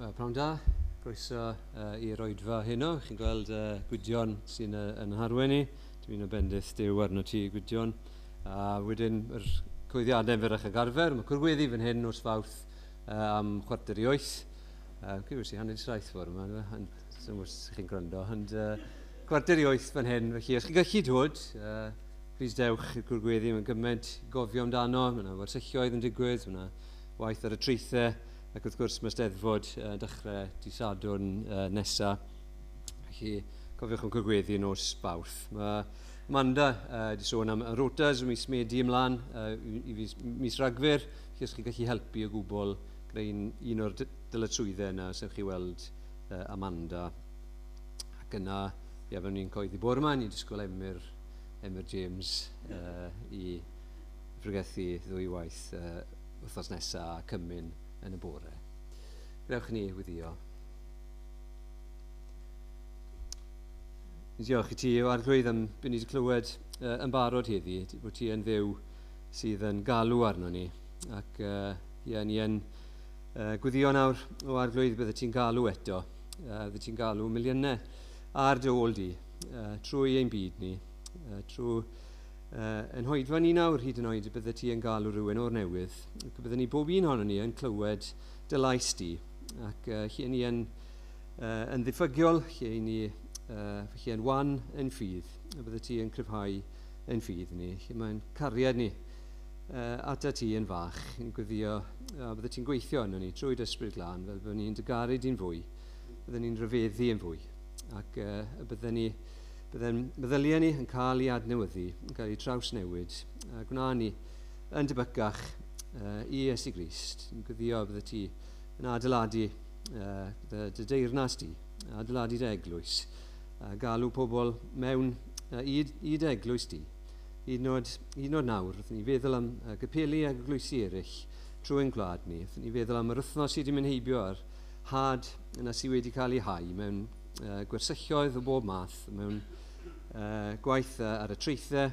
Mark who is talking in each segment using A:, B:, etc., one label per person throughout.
A: Pnawn da, croeso i'r oedfa heno. Chi'n gweld Gwydion sy'n yn harwen ni. Dwi'n o bendith Duw arno ti, Gwydion. A wedyn yr coeddiadau fyrrach ag arfer. Mae cwrgweddi fan hyn nos Fawrth am 7:45. Gwrs i 7:30 fore yma, ond sy'n wrs chi'n gwrando. Ond 7:45 fan hyn, felly os chi'n gallu dod, plis dewch i'r cwrgweddi, mae'n gymaint i gofio amdano. Mae yna wersylloedd yn digwydd, mae yna waith ar y traethau, ac wrth gwrs mae Steddfod dechrau dydd Sadwrn nesa. Felly cofiwch am cwrgweddi nos Fawrth. Mae Amanda wedi sôn am rotas mis Medi ymlaen i mis Rhagfyr, felly os chi'n gallu helpu o gwbl gyda un o'r dyletswyddau yna, os ewch chi weld Amanda. Ac yna, ie, fel ni'n coeddi bore yma, ni'n disgwyl Emyr James i fregethu ddwy waith wythnos nesaf a cymun yn y bore. Gadewch ni weddïo. Diolch i ti, o Arglwydd, am beth ni wedi clywed yn barod heddi, bod ti yn Dduw sydd yn galw arno ni. Ac ie, ni yn gweddio nawr, o Arglwydd, bydde ti'n galw eto. Bydde ti'n galw miliynau ar dy ôl di, trwy ein byd ni, trwy yn hoedfa ni nawr hyd yn oed, bydde ti yn galw rhywun o'r newydd. Ac bydde ni bob un ohono ni yn clywed dy lais di. Ac lle ni yn ddiffygiol, lle ni lle yn wan yn ffydd, a bydde ti yn cryfhau yn ffydd ni, lle mae'n cariad ni ata ti yn fach, yn gweddio, a bydde ti'n gweithio arno ni trwy dy Ysbryd Glân, fel byddwn ni'n dygaru di'n fwy, bydden ni'n rhyfeddu yn fwy, ac bydden ni bydde'n meddyliau ni yn cael ei adnewyddu, yn cael ei trawsnewid, a gwna ni yn debycach i Iesu Grist. Yn gweddio bydde ti yn adeiladu dy deyrnas di, adeiladu dy eglwys, a galw pobl mewn i dy eglwys di. Hyd yn oed nawr, wrth ni feddwl am gapeli ac eglwysi eraill trwy'n gwlad ni, wrth ni feddwl am yr wythnos sydd wedi mynd heibio a'r had yna sydd wedi cael ei hau mewn gwersylloedd o bob math, mewn gwaith ar y traethau,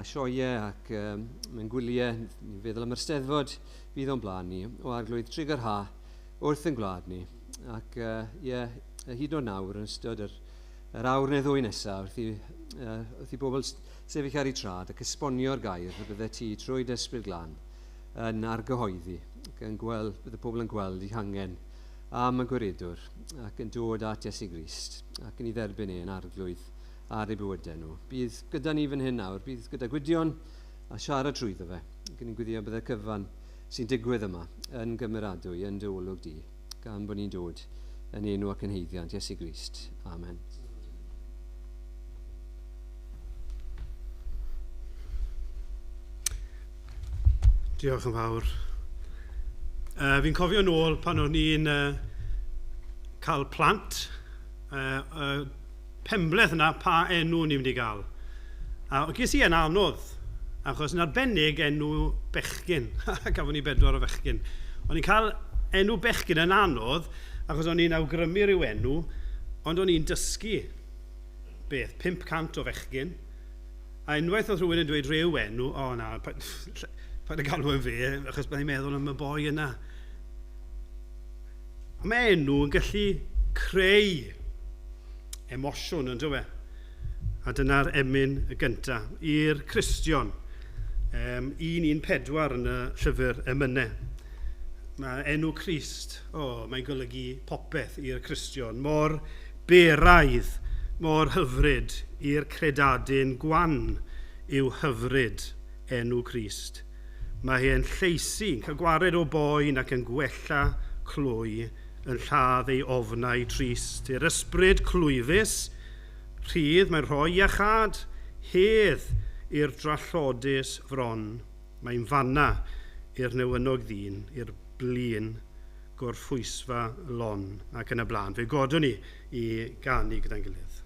A: sioeau ac mewn gwyliau. Ni'n feddwl am yr Steddfod fydd o'n blaen ni, o Arglwydd Tregarha wrth yn gwlad ni. Ac ie, hyd yn oed nawr, yn ystod yr awr neu ddwy nesaf, wrth i bobl sefyll ar eu trad ac esbonio'r gair y bydde ti trwy dy Ysbryd Glân yn argyhoeddi, ac yn gweld, bydde pobl yn gweld eu hangen am y gwiredwr ac yn dod at Iesu Grist ac yn ei dderbyn e yn arglwydd ar eu bywydau nhw. Bydd gyda ni fan hyn nawr, bydd gyda Gwydion a siarad trwyddo fe. Ac yn gweddio bydde cyfan sy'n digwydd yma yn gymeradwy, yn dy olwg di, gan bod ni'n dod yn enw ac yn haeddiant Iesu Grist. Amen.
B: Diolch yn fawr. Fi'n cofio nôl pan o'n i'n cael plant, penbleth yna pa enw ni'n mynd i gael. A ges i yn anodd, achos yn arbennig enw bechgyn. Gafon ni 4 o fechgyn. O'n i'n cael enw bechgyn yn anodd, achos o'n i'n awgrymu rhyw enw, ond o'n i'n dysgu beth, 500 o fechgyn. A unwaith oedd rhywun yn dweud rhyw enw, o na, paid â galw yn fe, achos byddai'n meddwl am y boi yna. A mae enw yn gallu creu emosiwn, yn dywe? A dyna'r emyn y gyntaf i'r Cristion, 114 yn y llyfr emynau. Mae enw Crist, mae'n golygu popeth i'r Cristion. Mor beraidd, mor hyfryd i'r credadun gwan yw hyfryd enw Crist. Mae e'n lleisi, yn cael gwared o boen ac yn gwella clwy, yn lladd ei ofnau trist. I'r ysbryd clwyfus, rhydd, mae'n rhoi iachâd, hedd i'r drallodus fron. Mae'n fanna i'r newynog ddyn, i'r blin gorffwysfa lon ac yn y blaen. Fe godwn ni i ganu gyda'n gilydd.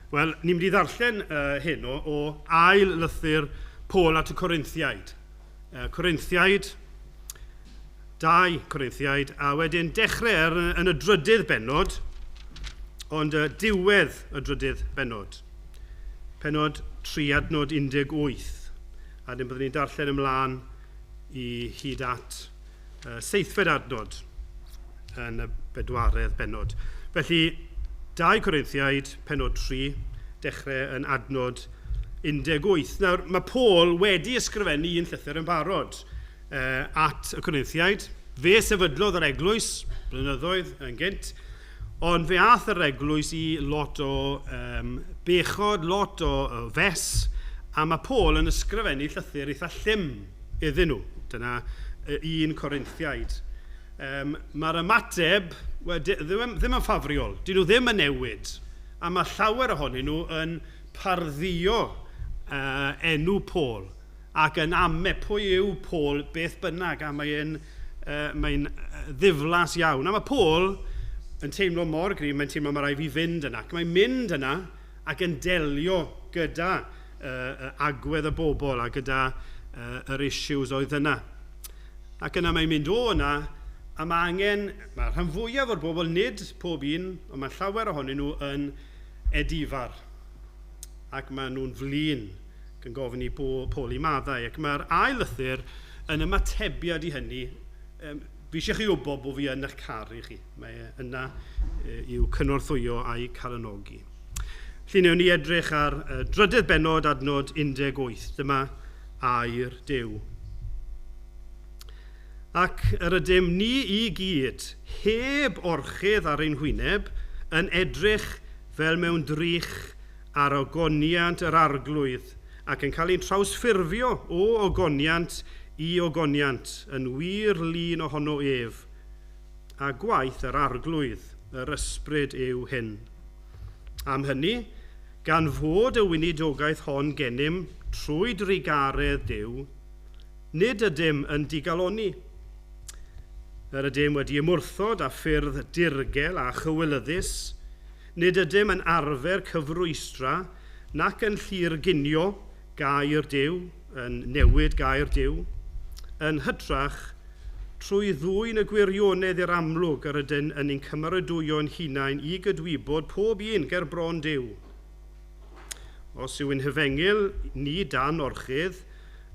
B: Wel, ni'n mynd i ddarllen heno o ail lythyr Paul at y Corinthiaid. Corinthiaid, 2 Corinthiaid, a wedyn dechrau yn y drydydd bennod, ond diwedd y drydydd bennod. Pennod 3 adnod 18. A wedyn byddwn ni'n darllen ymlaen i hyd at seithfed adnod yn y bedwaredd bennod. Felly, 2 Corinthiaid, pennod 3, dechrau yn adnod 18. Nawr, mae Paul wedi ysgrifennu un llythyr yn barod at y Corinthiaid. Fe sefydlodd yr eglwys blynyddoedd yn gynt, ond fe ath yr eglwys i lot o bechod, lot o fes, a mae Paul yn ysgrifennu llythyr eitha llym iddyn nhw. Dyna 1 Corinthiaid. Mae'r ymateb ddim yn ffafriol, dyn nhw ddim yn newid, a mae llawer ohonyn nhw yn pardduo enw Paul ac yn ame pwy yw Paul beth bynnag, a mae'n ddiflas iawn. A mae Paul yn teimlo mor gryf, mae'n teimlo mae rhaid fi fynd yna, ac mae'n mynd yna ac yn delio gyda agwedd y bobl a gyda yr issues oedd yna. Ac yna mae'n mynd o yna, a mae angen, mae rhan fwyaf o'r bobl, nid pob un, ond mae llawer ohonyn nhw yn edifar. Ac maen nhw'n flin ac yn gofyn i Paul i maddau. Ac mae'r ail lythyr yn ymatebiad i hynny. Fi eisiau chi wybod bod fi yn eich caru chi. Mae yna i'w cynorthwyo a'i calonogi. Felly wnawn ni edrych ar drydydd bennod adnod 18. Dyma air Duw. Ac yr ydym ni i gyd, heb orchudd ar ein hwyneb, yn edrych fel mewn drych ar ogoniant yr arglwydd, ac yn cael ein trawsffurfio o ogoniant i ogoniant, yn wir lun ohono ef. A gwaith yr arglwydd, yr ysbryd yw hyn. Am hynny, gan fod y weinidogaeth hon gennym trwy drugaredd Duw, nid ydym yn digalonni. Yr ydym wedi ymwrthod â ffyrdd dirgel a chywilyddus, nid ydym yn arfer cyfrwystra nac yn llurgunio gair Duw, yn newid gair Duw, yn hytrach trwy ddwyn y gwirionedd i'r amlwg yr ydym yn ein cymeradwyo'n hunain i gydwybod pob un ger bron Duw. Os yw'n hefengyl ni dan orchudd,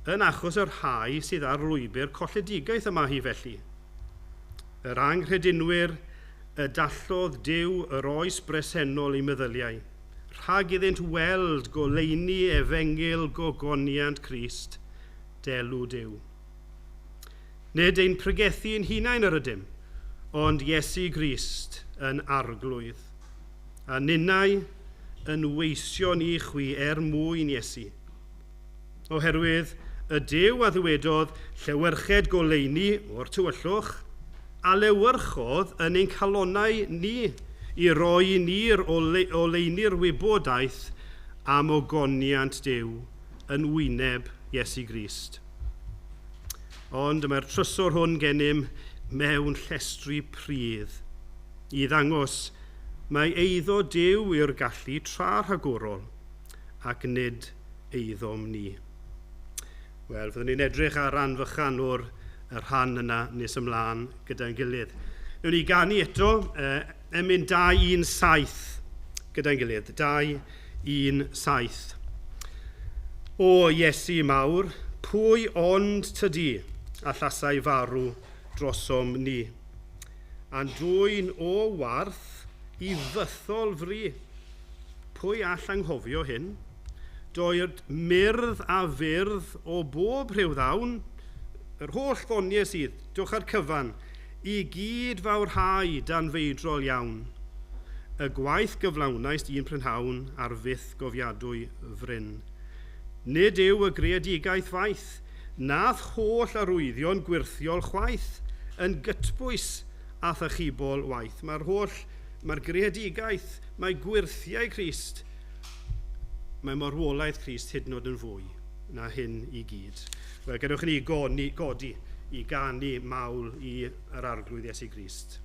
B: yn achos yr rhai sydd ar lwybr colledigaeth yma hi felly. Yr anghredinwyr y dallodd Duw yr oes bresennol eu meddyliau, rhag iddynt weld goleuni efengyl gogoniant Crist, delw Duw. Nid ein pregethu ein hunain yr ydym, ond Iesu Grist yn arglwydd, a ninnau yn weision i chwi er mwyn Iesu. Oherwydd y Duw a ddywedodd llewyrched goleuni o'r tywyllwch, a lewyrchodd yn ein calonnau ni i roi ni'r oleuni'r wybodaeth am ogoniant Duw yn wyneb Iesu Grist. Ond mae'r trysor hwn gennym mewn llestri pridd i ddangos mae eiddo Duw yw'r gallu tra rhagorol ac nid eiddom ni. Wel, fyddwn ni'n edrych ar ran fychan o'r rhan yna nes ymlaen gyda'n gilydd. Newn ni ganu eto, emyn 217 gyda'n gilydd. 217. O Iesu mawr, pwy ond tydi allasai farw drosom ni? A'n dwyn o warth i fythol fri. Pwy all anghofio hyn? Doedd myrdd a fyrdd o bob rhyw ddawn, yr holl ddoniau sydd, dwch ar cyfan, i gyd fawrhau dan feidrol iawn. Y gwaith gyflawnaist un prynhawn ar fyth gofiadwy fryn. Nid yw y greadigaeth faith, nath holl arwyddion gwirthiol chwaith, yn gytbwys a thachubol waith. Mae'r greadigaeth, mae gwirthiau Crist, mae marwolaeth Crist hyd yn oed yn fwy na hyn i gyd. Wel, gadewch i ni godi i ganu mawl i yr Arglwydd Iesu Grist.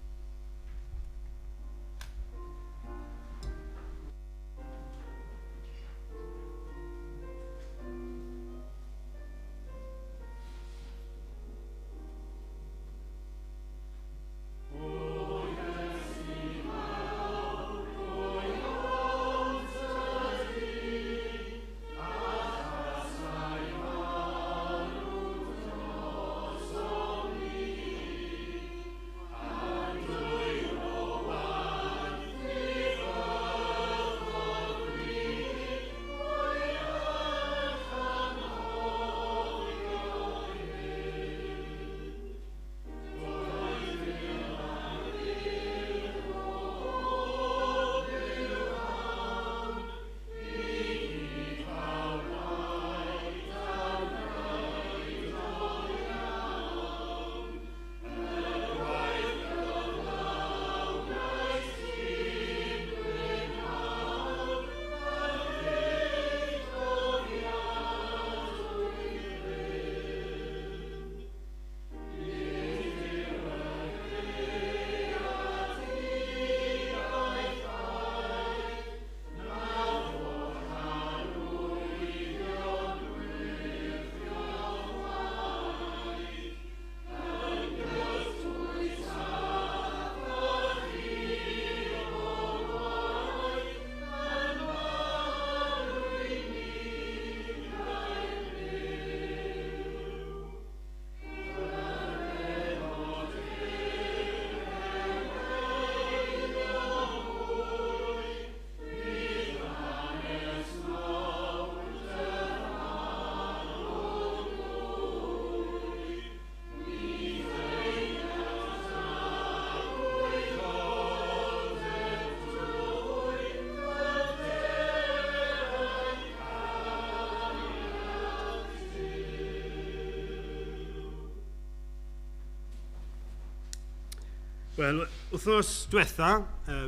B: Wel, wythnos diwetha,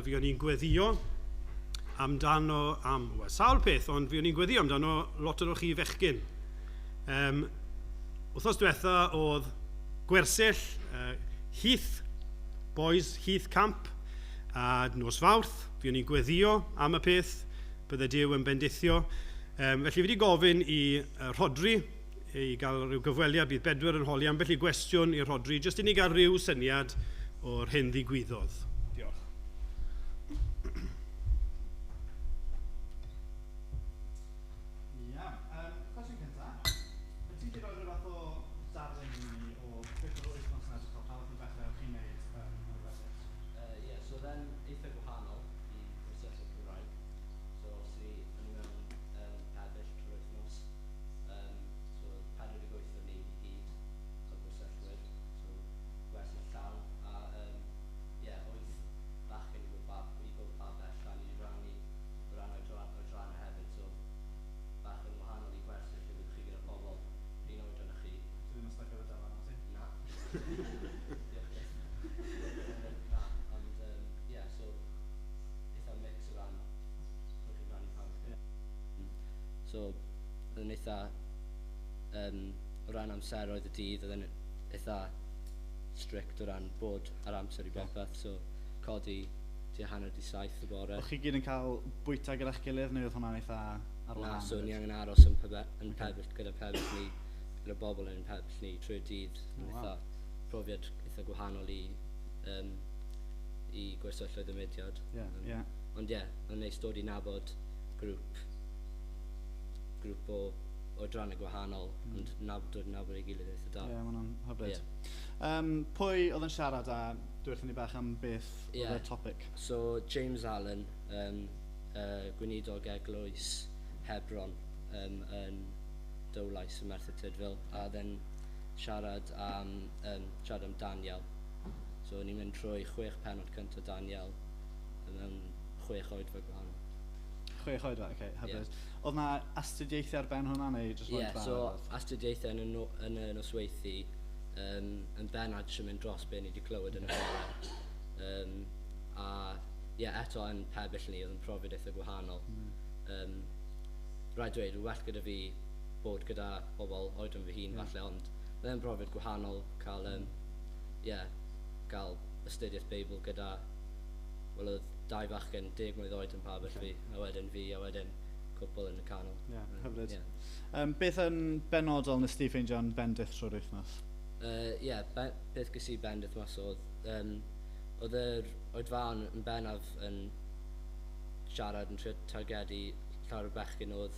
B: fi o'n i'n gweddio amdano am well, sawl peth, ond fi o'n i'n gweddio amdano lot o'n chi fechgyn. Wythnos diwetha oedd gwersyll Heath, Boys Heath Camp, a nos Fawrth, fi o'n i'n gweddio am y peth, bydde Duw yn bendithio. Felly fi wedi gofyn i Rhodri i gael rhyw gyfweliad, bydd Bedwyr yn holi ambell i gwestiwn i Rhodri, jyst i ni gael rhyw syniad o'r hyn ddigwyddodd. Diolch.
C: Iawn. Cwestiwn cyntaf. Wyt ti'n gallu rhoi rhyw fath o darlun i ni o beth oedd yr wythnos yn edrych fel, pa fath o bethau o'ch chi'n neud yn y gwersyll?
D: Ie, so oedd e'n eitha gwahanol i gwersyll Cymraeg. So, obviously, o'n i mewn pebyll trwy'r wythnos. So, 48 o ni i gyd o gwersyllwyr. So, gwersyll llawn. A, ie, 8 bachgen i bob pabell, a ni wedi rannu o ran oedrannau hefyd. So, bach yn wahanol i gwersyll lle byddwch chi gyda pobl un oedran â chi.
C: Ti ddim yn stuck efo Dylan, wyt ti?
D: Na. Diolch byth. Na, ond ie, so eitha mix o ran pwy chi'n rannu pabell. So, oedd yn eitha, o ran amseroedd y dydd, oedd yn eitha strict o ran bod ar amser i bopeth, so codi tua 6:30 y bore.
C: O'ch chi gyd yn cael bwyta gyda'ch gilydd, neu oedd hwnna'n eitha ar
D: Na,
C: wahân
D: so
C: hefyd?
D: ni angen aros yn pebyll, gyda pebyll ni, gyda bobl yn pebyll ni trwy'r dydd.
C: Oh, wow.
D: Eitha profiad eitha gwahanol i gwersylloedd y mudiad. Ond ie, yn neis dod i nabod grŵp o oedrannau gwahanol, ond dod i nabod ei gilydd eitha da.
C: Ie, ma' hwnna'n hyfryd.
D: Ie.
C: Pwy oedd yn siarad a dweud wrthon ni bach am beth oedd
D: Ie.
C: y topic?
D: So, James Allen, gweinidog eglwys Hebron, yn Dowlais ym Merthyr Tydfil, a then siarad am Daniel. So, ni'n mynd trwy 6 pennod cyntaf Daniel mewn 6 oedfa gwahanol.
C: 6 oedfa, oce,
D: Ie.
C: hyfryd. Oedd na astudiaethau ar ben hwnna neu jyst
D: Ie,
C: oedfa
D: so
C: neu rywbeth?
D: astudiaethau yn y nosweithi, yn bennaf jyst yn mynd dros be ni wedi clywed yn y bore. A ie, eto yn pebyll ni, oedd yn profiad eitha gwahanol. Rhaid dweud, well gyda fi bod gyda pobl oedran fy hun falle, ond oedd e'n profiad gwahanol cael astudiaeth Beibl gyda, wel, oedd 2 fachgen 10 mlwydd oed yn pabell fi, a wedyn fi, a wedyn cwpl yn y canol.
C: Ie, hyfryd.
D: Ie.
C: Beth yn benodol nes ti ffeindio'n bendith trwy'r wythnos?
D: Ie, beth ges i bendith mas oedd yr oedfaon yn bennaf yn siarad yn trio targedu llawer o bechgyn oedd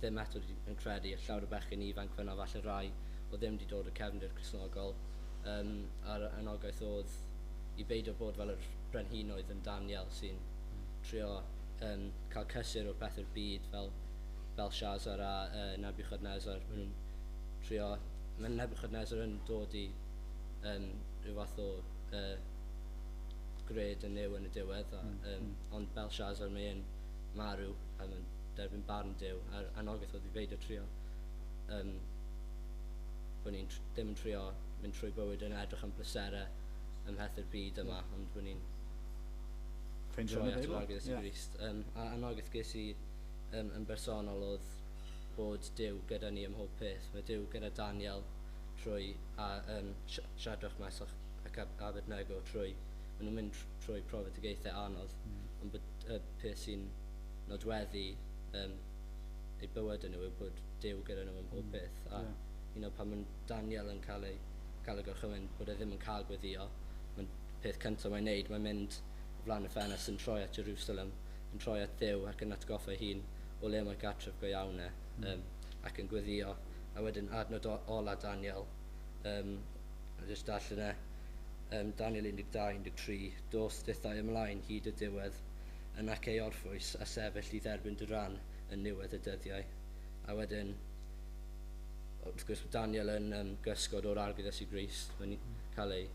D: ddim eto yn credu, a llawer o bechgyn ifanc fyna, falle rai oedd ddim wedi dod o cefndir Cristnogol. A'r anogaeth oedd i beidio bod fel yr brenhinoedd yn Daniel sy'n trio cael cysur o bethau'r byd fel Belshazzar a Nebuchadnezzar. Maen nhw'n trio, mae Nebuchadnezzar yn dod i rhyw fath o gred yn Nuw yn y diwedd, ond Belshazzar mae'n marw a mae'n derbyn barn Duw, a'r anogaeth oedd i beidio trio, bod ni'n ddim yn trio mynd trwy bywyd yn edrych am bleserau ym mhethau'r byd yma, ond bod ni'n
C: Ffeindio
D: troi
C: yn y
D: at
C: Beibl.
D: yr Arglwydd Iesu Grist. A anogaeth ges i yn bersonol oedd bod Duw gyda ni ym mhob peth. Mae Duw gyda Daniel trwy a Shadrach, Mesach ac Abednego trwy, maen nhw'n mynd trwy profedigaethau anodd, ond bod y peth sy'n nodweddu eu bywyd nhw yw bod Duw gyda nhw ym mhob peth. A pan mae Daniel yn cael ei gorchymyn bod e ddim yn cael gweddio, mae'n peth cyntaf mae'n neud, mae'n mynd o flaen y ffenest yn troi at Jerusalem, yn troi at Dduw ac yn atgoffa ei hun o le mae gartref go iawn e, ac yn gweddio. A wedyn adnod ola Daniel, a jyst darllen e, Daniel 12, 13, dos dithau ymlaen hyd y diwedd, yn ac ei orffwys a sefyll i dderbyn dy ran yn niwedd y dyddiau. A wedyn, wrth gwrs, Daniel yn gysgod o'r Arglwydd Iesu Grist, mae'n cael ei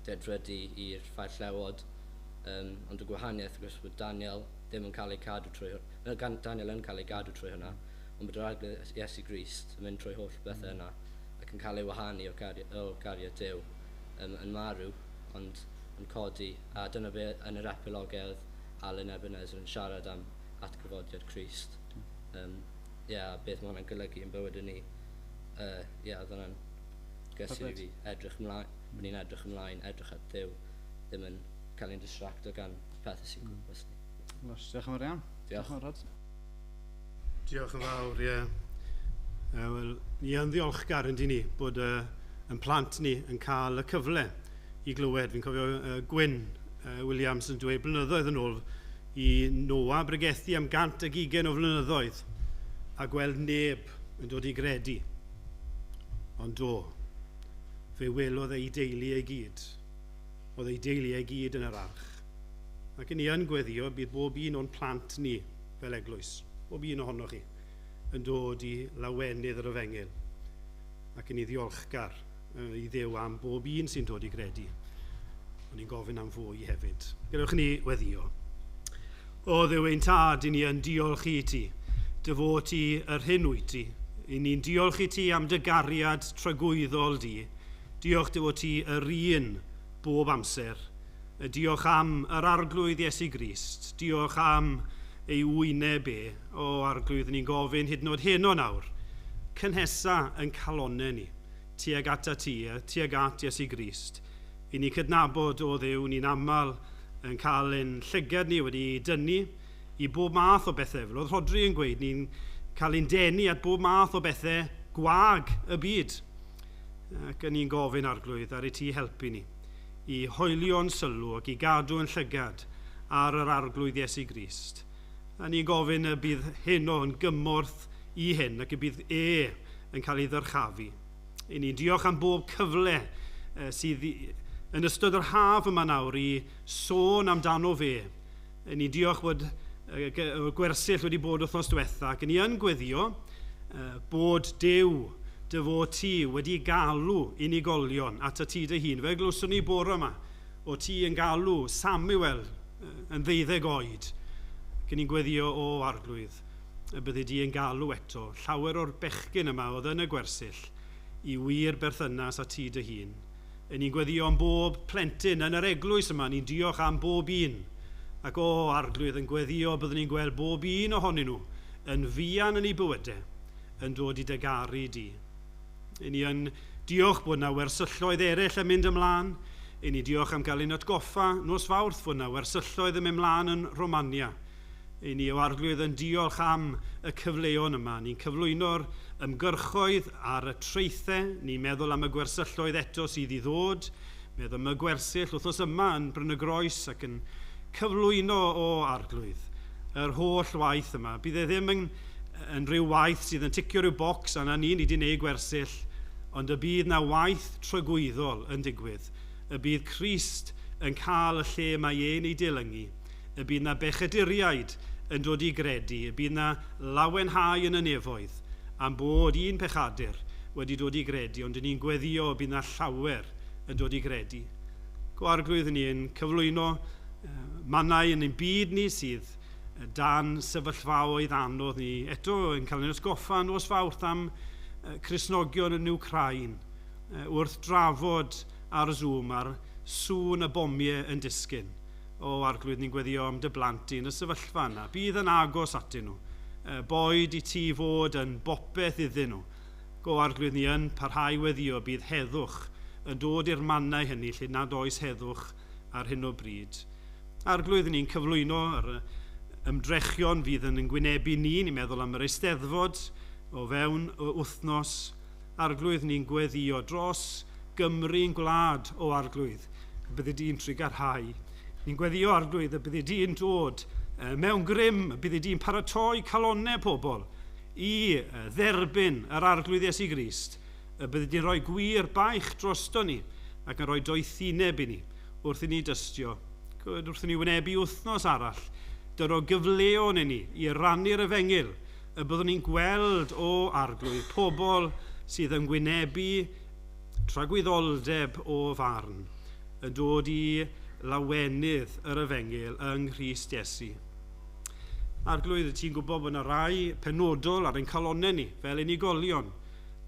D: dedfrydu i'r ffair llewod, ond y gwahaniaeth, wrth gwrs, bod Daniel ddim yn cael ei cadw trwy hwn-, gan Daniel yn cael ei gadw trwy hwnna, ond bod yr Arglwydd Iesu Grist yn mynd trwy holl bethau yna ac yn cael ei wahanu o gariad Duw, yn marw, ond yn codi. A dyna be yn yr epilogau oedd Alan Ebenezer yn siarad am atgyfodiad Crist. Yeah, beth mae hwnna'n golygu yn bywyd ni. Yeah, oedd hwnna'n gysur i fi edrych ymlaen, bod ni'n edrych ymlaen, edrych at Dduw, ddim yn cael ein distracto gan pethau sy'n gwmpas ni.
C: Lush, diolch yn fawr iawn.
D: Diolch.
C: Diolch yn fawr, Rod.
B: Diolch yn fawr, ie. Yeah. Wel, ni yn ddiolchgar yn ni bod yn plant ni yn cael y cyfle i glywed. Fi'n cofio Gwyn Williams yn dweud blynyddoedd yn ôl i Noah bregethu am 120 o flynyddoedd a gweld neb yn dod i gredu. Ond do, fe welodd ei deulu ei gyd. Oedd ei deulu ei gyd yn yr arch. Ac ni yn gweddio bydd bob un o'n plant ni fel eglwys, bob un ohonoch chi, yn dod i lawenydd yr efengyl. Ac yn ni ddiolchgar i Dduw am bob un sy'n dod i gredu. Ond ni'n gofyn am fwy hefyd. Gadewch ni weddio. O Dduw ein tad, i ni yn diolch i ti. Dy fod ti yr hyn wyt ti. I ni'n diolch i ti am dy gariad tragwyddol di. Diolch dy fod ti yr un bob amser. Diolch am yr Arglwydd Iesu Grist. Diolch am ei wyneb e. O Arglwydd, ni'n gofyn hyd yn oed heno nawr. Cynhesa yn calonnau ni, tuag at ti, tuag at Iesu Grist. I ni cydnabod o Dduw, ni'n aml yn cael ein llygad ni wedi dynnu i bob math o bethau. Fel oedd Rhodri yn gweud, ni'n cael ein denu at bob math o bethau gwag y byd. Ac yn ni'n gofyn Arglwydd ar i ti helpu ni i hoelio'n sylw ac i gadw yn llygad ar yr Arglwydd Iesu Grist. A ni'n gofyn y bydd heno yn gymorth i hyn ac y bydd e yn cael ei ddyrchafu. I ni'n diolch am bob cyfle sydd yn ystod yr haf yma nawr i sôn amdano fe. I ni'n diolch bod y gwersyll wedi bod wythnos diwetha ac ni yn gweddio bod Duw dy fod ti wedi galw unigolion at y ti dy hun. Fe glywson ni bore yma o ti yn galw Samuel yn 12 oed. Ac ni'n gweddio o Arglwydd y byddi di yn galw eto llawer o'r bechgyn yma oedd yn y gwersyll i wir berthynas â ti dy hun. Ni'n gweddio am bob plentyn yn yr eglwys yma, ni'n diolch am bob un. Ac o Arglwydd yn gweddio byddwn ni'n gweld bob un ohonyn nhw yn fuan yn eu bywydau yn dod i dy garu di. I ni yn diolch bod yna wersylloedd eraill yn mynd ymlaen. I ni diolch am gael ein atgoffa nos Fawrth fod yna wersylloedd yn mynd ymlaen yn Romania. I ni o Arglwydd yn diolch am y cyfleon yma. Ni'n cyflwyno'r ymgyrchoedd ar y traethau. Ni'n meddwl am y gwersylloedd eto sydd i ddod. Meddwl am y gwersyll wythnos yma yn Bryn y Groes ac yn cyflwyno o Arglwydd yr holl waith yma. Bydd e ddim yn rhyw waith sydd yn ticio rhyw bocs a na ni wedi gwneud gwersyll, ond y bydd na waith tragwyddol yn digwydd. Y bydd Crist yn cael y lle mae e'n ei dilyngu. Y bydd na bechaduriaid yn dod i gredu. Y bydd na lawenhau yn y nefoedd am bod un pechadur wedi dod i gredu, ond ni'n gweddio y bydd na llawer yn dod i gredu. Go Arglwydd, ni'n cyflwyno mannau yn ein byd ni sydd dan sefyllfaoedd anodd ni. Eto yn cael ein atgoffa nos Fawrth am Cristnogion yn Wcráin wrth drafod ar Zoom ar sŵn y bomiau yn disgyn. O Arglwydd, ni'n gweddio am dy blant di yn y sefyllfa yna. Bydd yn agos atyn nhw. Boed i ti fod yn bopeth iddyn nhw. Go Arglwydd, ni yn parhau weddio bydd heddwch yn dod i'r mannau hynny lle nad oes heddwch ar hyn o bryd. Arglwydd, ni'n cyflwyno yr ymdrechion fydd yn gwynebu ni, ni'n meddwl am yr Eisteddfod o fewn wythnos. Arglwydd, ni'n gweddio dros Gymru'n gwlad o Arglwydd, y byddi di'n trugarhau. Ni'n gweddio Arglwydd y byddi di'n dod mewn grym, y byddi di'n paratoi calonnau pobl i dderbyn yr Arglwydd Iesu Grist, y byddi di'n rhoi gwir baich drosto ni ac yn rhoi doethineb i ni wrth i ni dystio, wrth i ni wynebu wythnos arall, dyro gyfleon i ni i rannu'r efengyl, y byddwn ni'n gweld o Arglwydd pobl sydd yn gwynebu tragwyddoldeb o farn, yn dod i lawenydd yr efengyl yng Nghrist Iesu. Arglwydd, ti'n gwybod bod yna rai penodol ar ein calonnau ni, fel unigolion,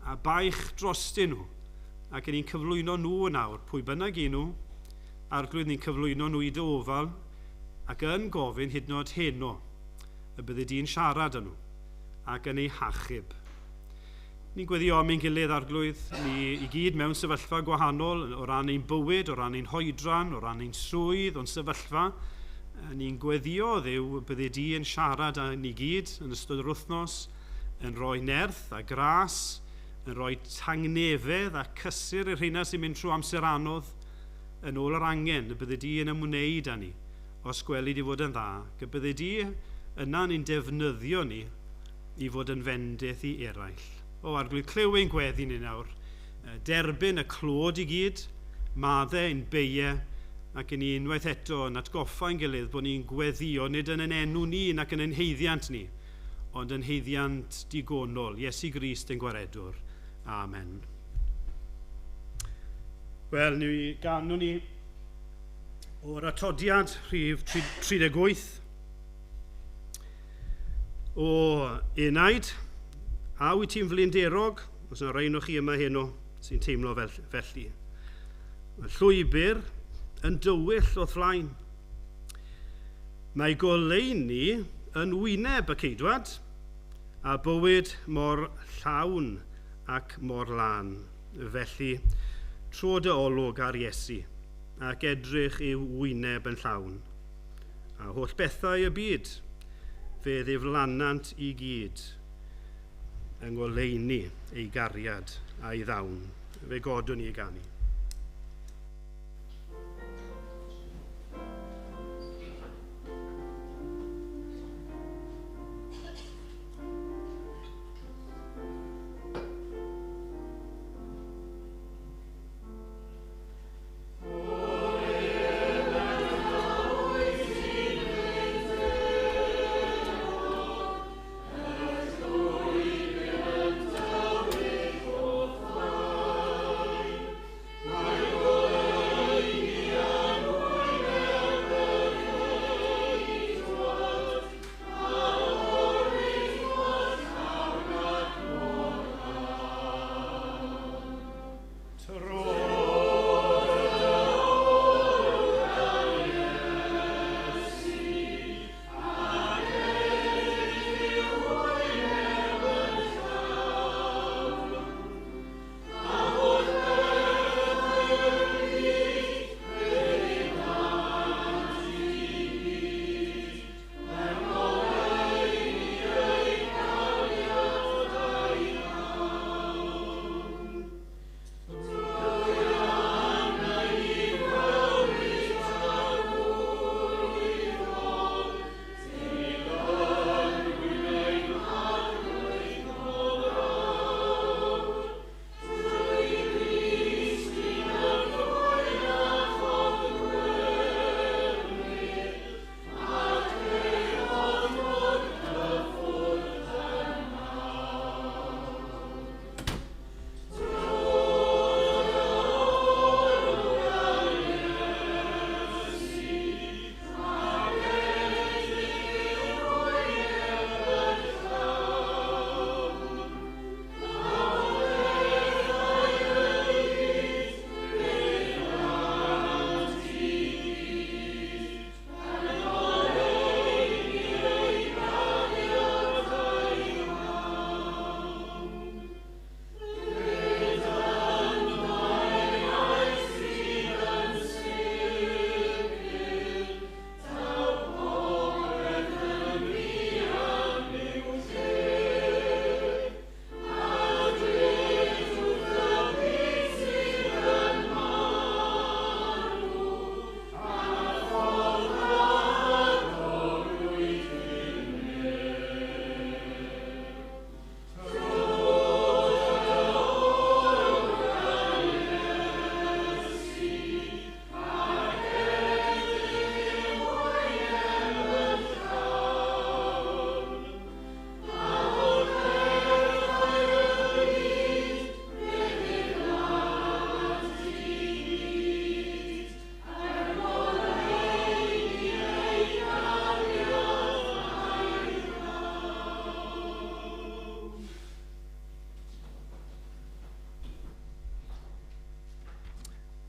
B: a baich drostyn nhw, ac yn ni'n cyflwyno nhw yn awr, pwy bynnag i nhw, Arglwydd, ni'n cyflwyno nhw i dy ofal ac yn gofyn hyd yn oed heno y byddi di'n siarad â nhw ac yn eu hachub. Ni'n gweddio am ein gilydd, Arglwydd, ni i gyd mewn sefyllfa gwahanol o ran ein bywyd, o ran ein hoedran, o ran ein swydd, o'n sefyllfa. Ni'n gweddio, Dduw, y byddi di yn siarad â ni gyd yn ystod yr wythnos, yn rhoi nerth a gras, yn rhoi tangnefedd a cysur i'r rheina sy'n mynd trwy amser anodd, yn ôl yr angen, y byddi di yn ymwneud â ni, os gweli di fod yn dda, ac y byddi di yna ni'n defnyddio ni i fod yn fendith i eraill. O, Arglwydd, clyw ein gweddi ni nawr. Derbyn y clod i gyd, madde ein beie, ac i ni unwaith eto yn atgoffa ein gilydd bod ni'n gweddio nid yn ein enw ni nac yn ein haeddiant ni, ond yn haeddiant digonol, Iesu Grist ein gwaredwr. Amen. Wel, ni ganwn ni o'r atodiad rhif 38 o enaid. A wyt ti'n flinderog? Os yna rhain o chi yma heno sy'n teimlo fel, felly. Mae llwybr yn dywyll o'th flaen. Mae goleuni yn wyneb y ceidwad, a bywyd mor llawn ac mor lân. Felly, tro dy olwg ar Iesu, ac edrych i'w wyneb yn llawn. A holl bethau y byd, fe ddiflanant i gyd yng ngoleuni ei gariad a'i ddawn. Fe godwn ni i ganu.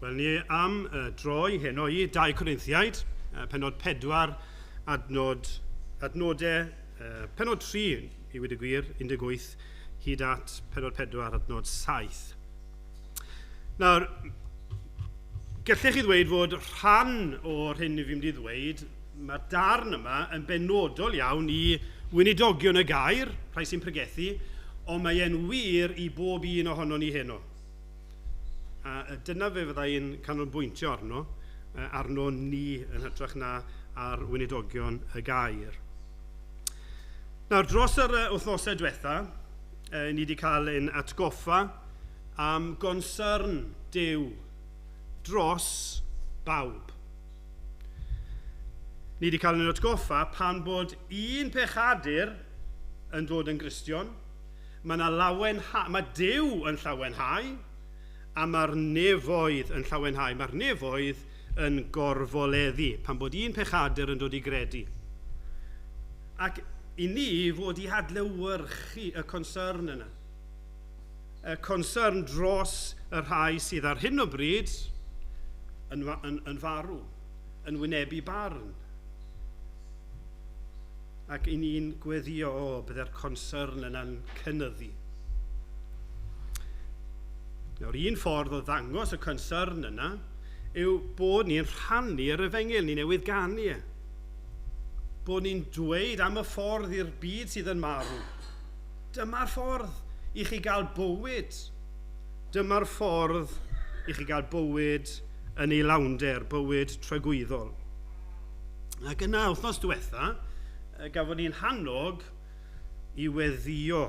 B: Wel, ni am droi heno i 2 Corinthiaid, pennod 4, adnodau, pennod 3 i wedi gwir, 18, hyd at pennod 4, adnod 7. Nawr, gallech chi ddweud fod rhan o'r hyn i fi'n mynd i ddweud, mae'r darn yma yn benodol iawn i weinidogion y gair, rhai sy'n pregethu, ond mae e'n wir i bob un ohono ni heno. A dyna fe fyddai'n canolbwyntio arno ni yn hytrach na ar weinidogion y gair. Nawr, dros yr wythnosau diwetha, ni wedi cael ein atgoffa am gonsern Duw dros bawb. Ni wedi cael ein atgoffa pan bod un pechadur yn dod yn Gristion, mae Duw yn llawenhau, a mae'r nefoedd yn llawenhau. Mae'r nefoedd yn gorfoleddu pan bod un pechadur yn dod i gredu. Ac i ni fod i adlewyrchu y concern yna. Y concern dros y rhai sydd ar hyn o bryd yn farw, yn wynebu barn. Ac i ni'n gweddio, bydde'r concern yna'n cynyddu. Nawr, un ffordd o ddangos y concern yna yw bod ni'n rhannu'r efengyl, ni newydd ganu e. Bod ni'n dweud am y ffordd i'r byd sydd yn marw. Dyma'r ffordd i chi gael bywyd. Dyma'r ffordd i chi gael bywyd yn ei lawnder, bywyd tragwyddol. Ac yna, wythnos diwetha, gafon ni'n hannog i weddio.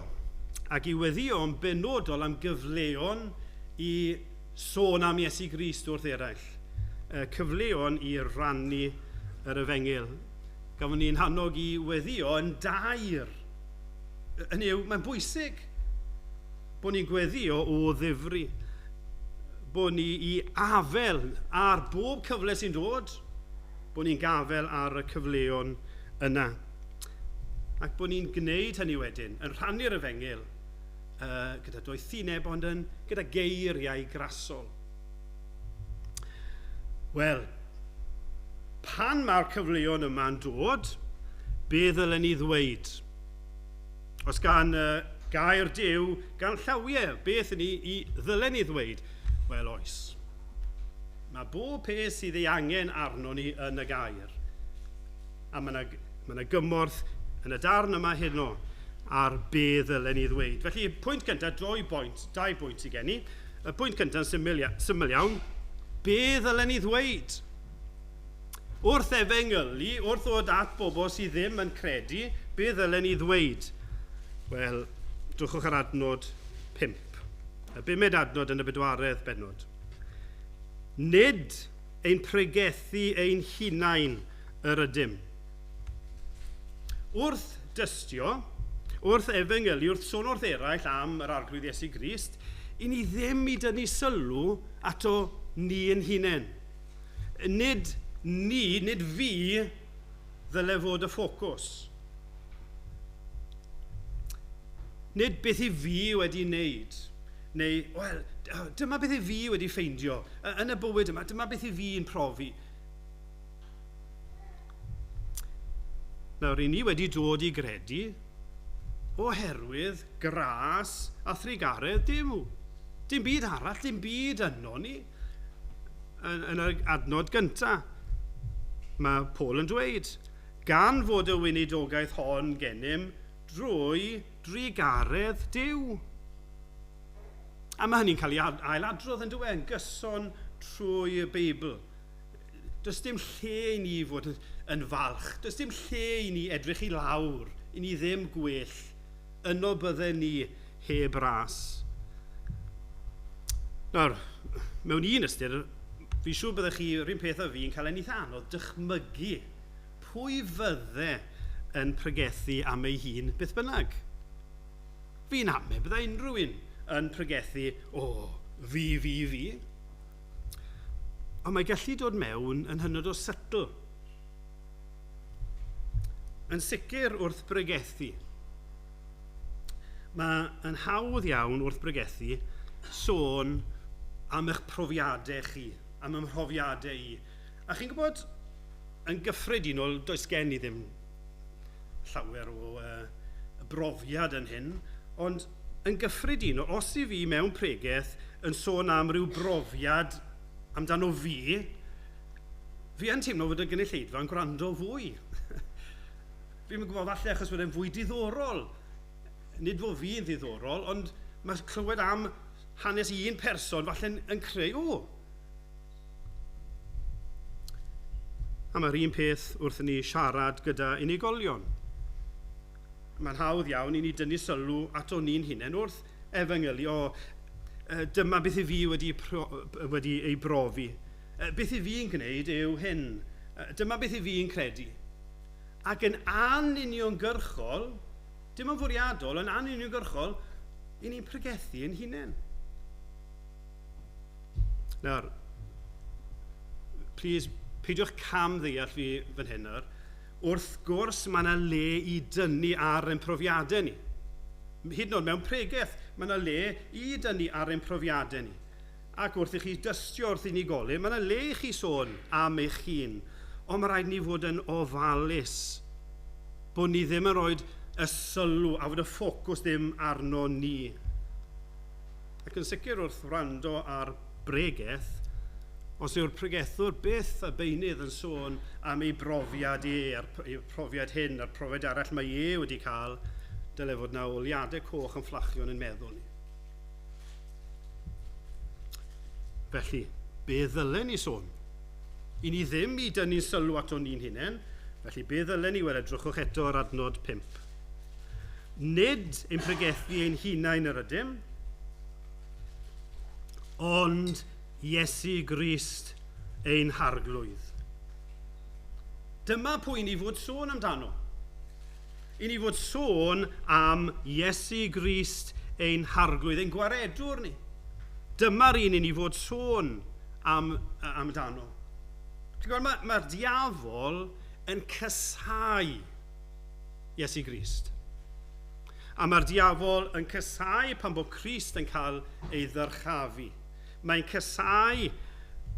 B: Ac i weddio yn benodol am gyfleon i sôn am Iesu Grist wrth eraill. Cyfleon i rannu yr efengyl. Gafon ni'n hannog i weddio yn dair. Hynny yw, mae'n bwysig bod ni'n gweddio o ddifri. Bod ni i afel ar bob cyfle sy'n dod, bod ni'n gafel ar y cyfleon yna. Ac bod ni'n gwneud hynny wedyn, yn rhannu'r efengyl, gyda doethineb, ond yn gyda geiriau grasol. Wel, pan mae'r cyfleon yma'n dod, be ddylen ni ddweud? Os gan gair Duw, gan llawiau, beth ni i ddylen ni ddweud? Wel, oes. Mae bob peth sydd ei angen arno ni yn y gair. A mae yna gymorth yn y darn yma heno ar be ddylen ni ddweud. Felly, pwynt cyntaf, dau bwynt i gen i. Y pwynt cyntaf yn syml iawn, be ddylen ni ddweud? Wrth efengylu, wrth ddod at bobl sydd ddim yn credu, be ddylen ni ddweud? Wel, drychwch ar adnod 5. Y bumed adnod yn y bedwaredd bennod. Nid ein pregethu ein hunain yr ydym. Wrth dystio, wrth efengylu, wrth sôn wrth eraill am yr Arglwydd Iesu Grist, i ni ddim i dynnu sylw ato ni yn hunain. Nid ni, nid fi, ddyle fod y ffocws. Nid beth i fi wedi wneud, neu, wel, dyma beth i fi wedi ffeindio yn y bywyd yma, dyma beth i fi'n profi. Nawr, i ni wedi dod i gredu oherwydd gras a thrugaredd Duw. Dim byd arall, dim byd yno ni. Yn yr adnod gyntaf, mae Paul yn dweud, gan fod y weinidogaeth hon gennym drwy drugaredd Duw. A mae hynny'n cael ei ailadrodd yn dweud, yn gyson trwy y Beibl. Does dim lle i ni fod yn falch, does dim lle i ni edrych i lawr, i ni ddim gwell. Yno bydden ni heb ras. Nawr, mewn un ystyr, fi'n siŵr byddech chi yr un peth â fi yn cael ei eitha anodd dychmygu pwy fydde yn pregethu am ei hun beth bynnag. Fi'n amau byddai unrhyw un yn pregethu, o, fi, fi, fi. Ond mae gallu dod mewn yn hynod o subtle. Yn sicr wrth bregethu. Mae yn hawdd iawn wrth bregethu sôn am eich profiadau chi. am ym mhrofiadau i. A chi'n gwybod, yn gyffredinol, does gen i ddim llawer o brofiad yn hyn, ond yn gyffredinol, os i fi mewn pregeth yn sôn am ryw brofiad amdano fi, fi yn teimlo fod y gynulleidfa yn gwrando fwy. Fi'n gwybod falle achos bod e'n fwy diddorol. Nid fod fi'n ddiddorol, ond mae clywed am hanes un person falle'n yn creu, o! A mae'r un peth wrth i ni siarad gyda unigolion. Mae'n hawdd iawn i ni dynnu sylw ato ni'n hunain wrth efengylu, o, dyma beth i fi wedi ei brofi. Beth i fi'n gwneud yw hyn. Dyma beth i fi'n credu. Ac yn anuniongyrchol, dim yn fwriadol, yn anuniongyrchol, i ni'n pregethu yn hunain. Nawr, please, peidiwch cam ddeall fi fan hyn nawr. Wrth gwrs, mae yna le i dynnu ar ein profiadau ni. Hyd yn oed mewn pregeth, mae yna le i dynnu ar ein profiadau ni. Ac wrth i chi dystio wrth unigolyn, mae yna le i chi sôn am eich hun. Ond mae rhaid ni fod yn ofalus bod ni ddim yn rhoi y sylw a fod y ffocws ddim arno ni. Ac yn sicr wrth wrando ar bregeth, os yw'r pregethwr byth a beunydd yn sôn am ei brofiad e, a'r ei profiad hyn, a'r profiad arall mae e wedi cael, dyle fod na oleuadau coch yn fflachio yn ein meddwl ni. Felly, be ddylen ni sôn? I ni ddim i dynnu sylw ato ni'n hunain, felly be ddylen ni? Wel, edrychwch eto ar adnod 5. Nid ein pregethu ein hunain yr ydym, ond Iesu Grist ein harglwydd. Dyma pwy ni fod sôn amdano. I ni fod sôn am Iesu Grist ein harglwydd, ein gwaredwr ni. Dyma'r un i ni fod sôn amdano. Ti'n gwybod, mae'r diafol yn casáu Iesu Grist. A mae'r diafol yn casáu pan bod Crist yn cael ei ddyrchafu. Mae'n casáu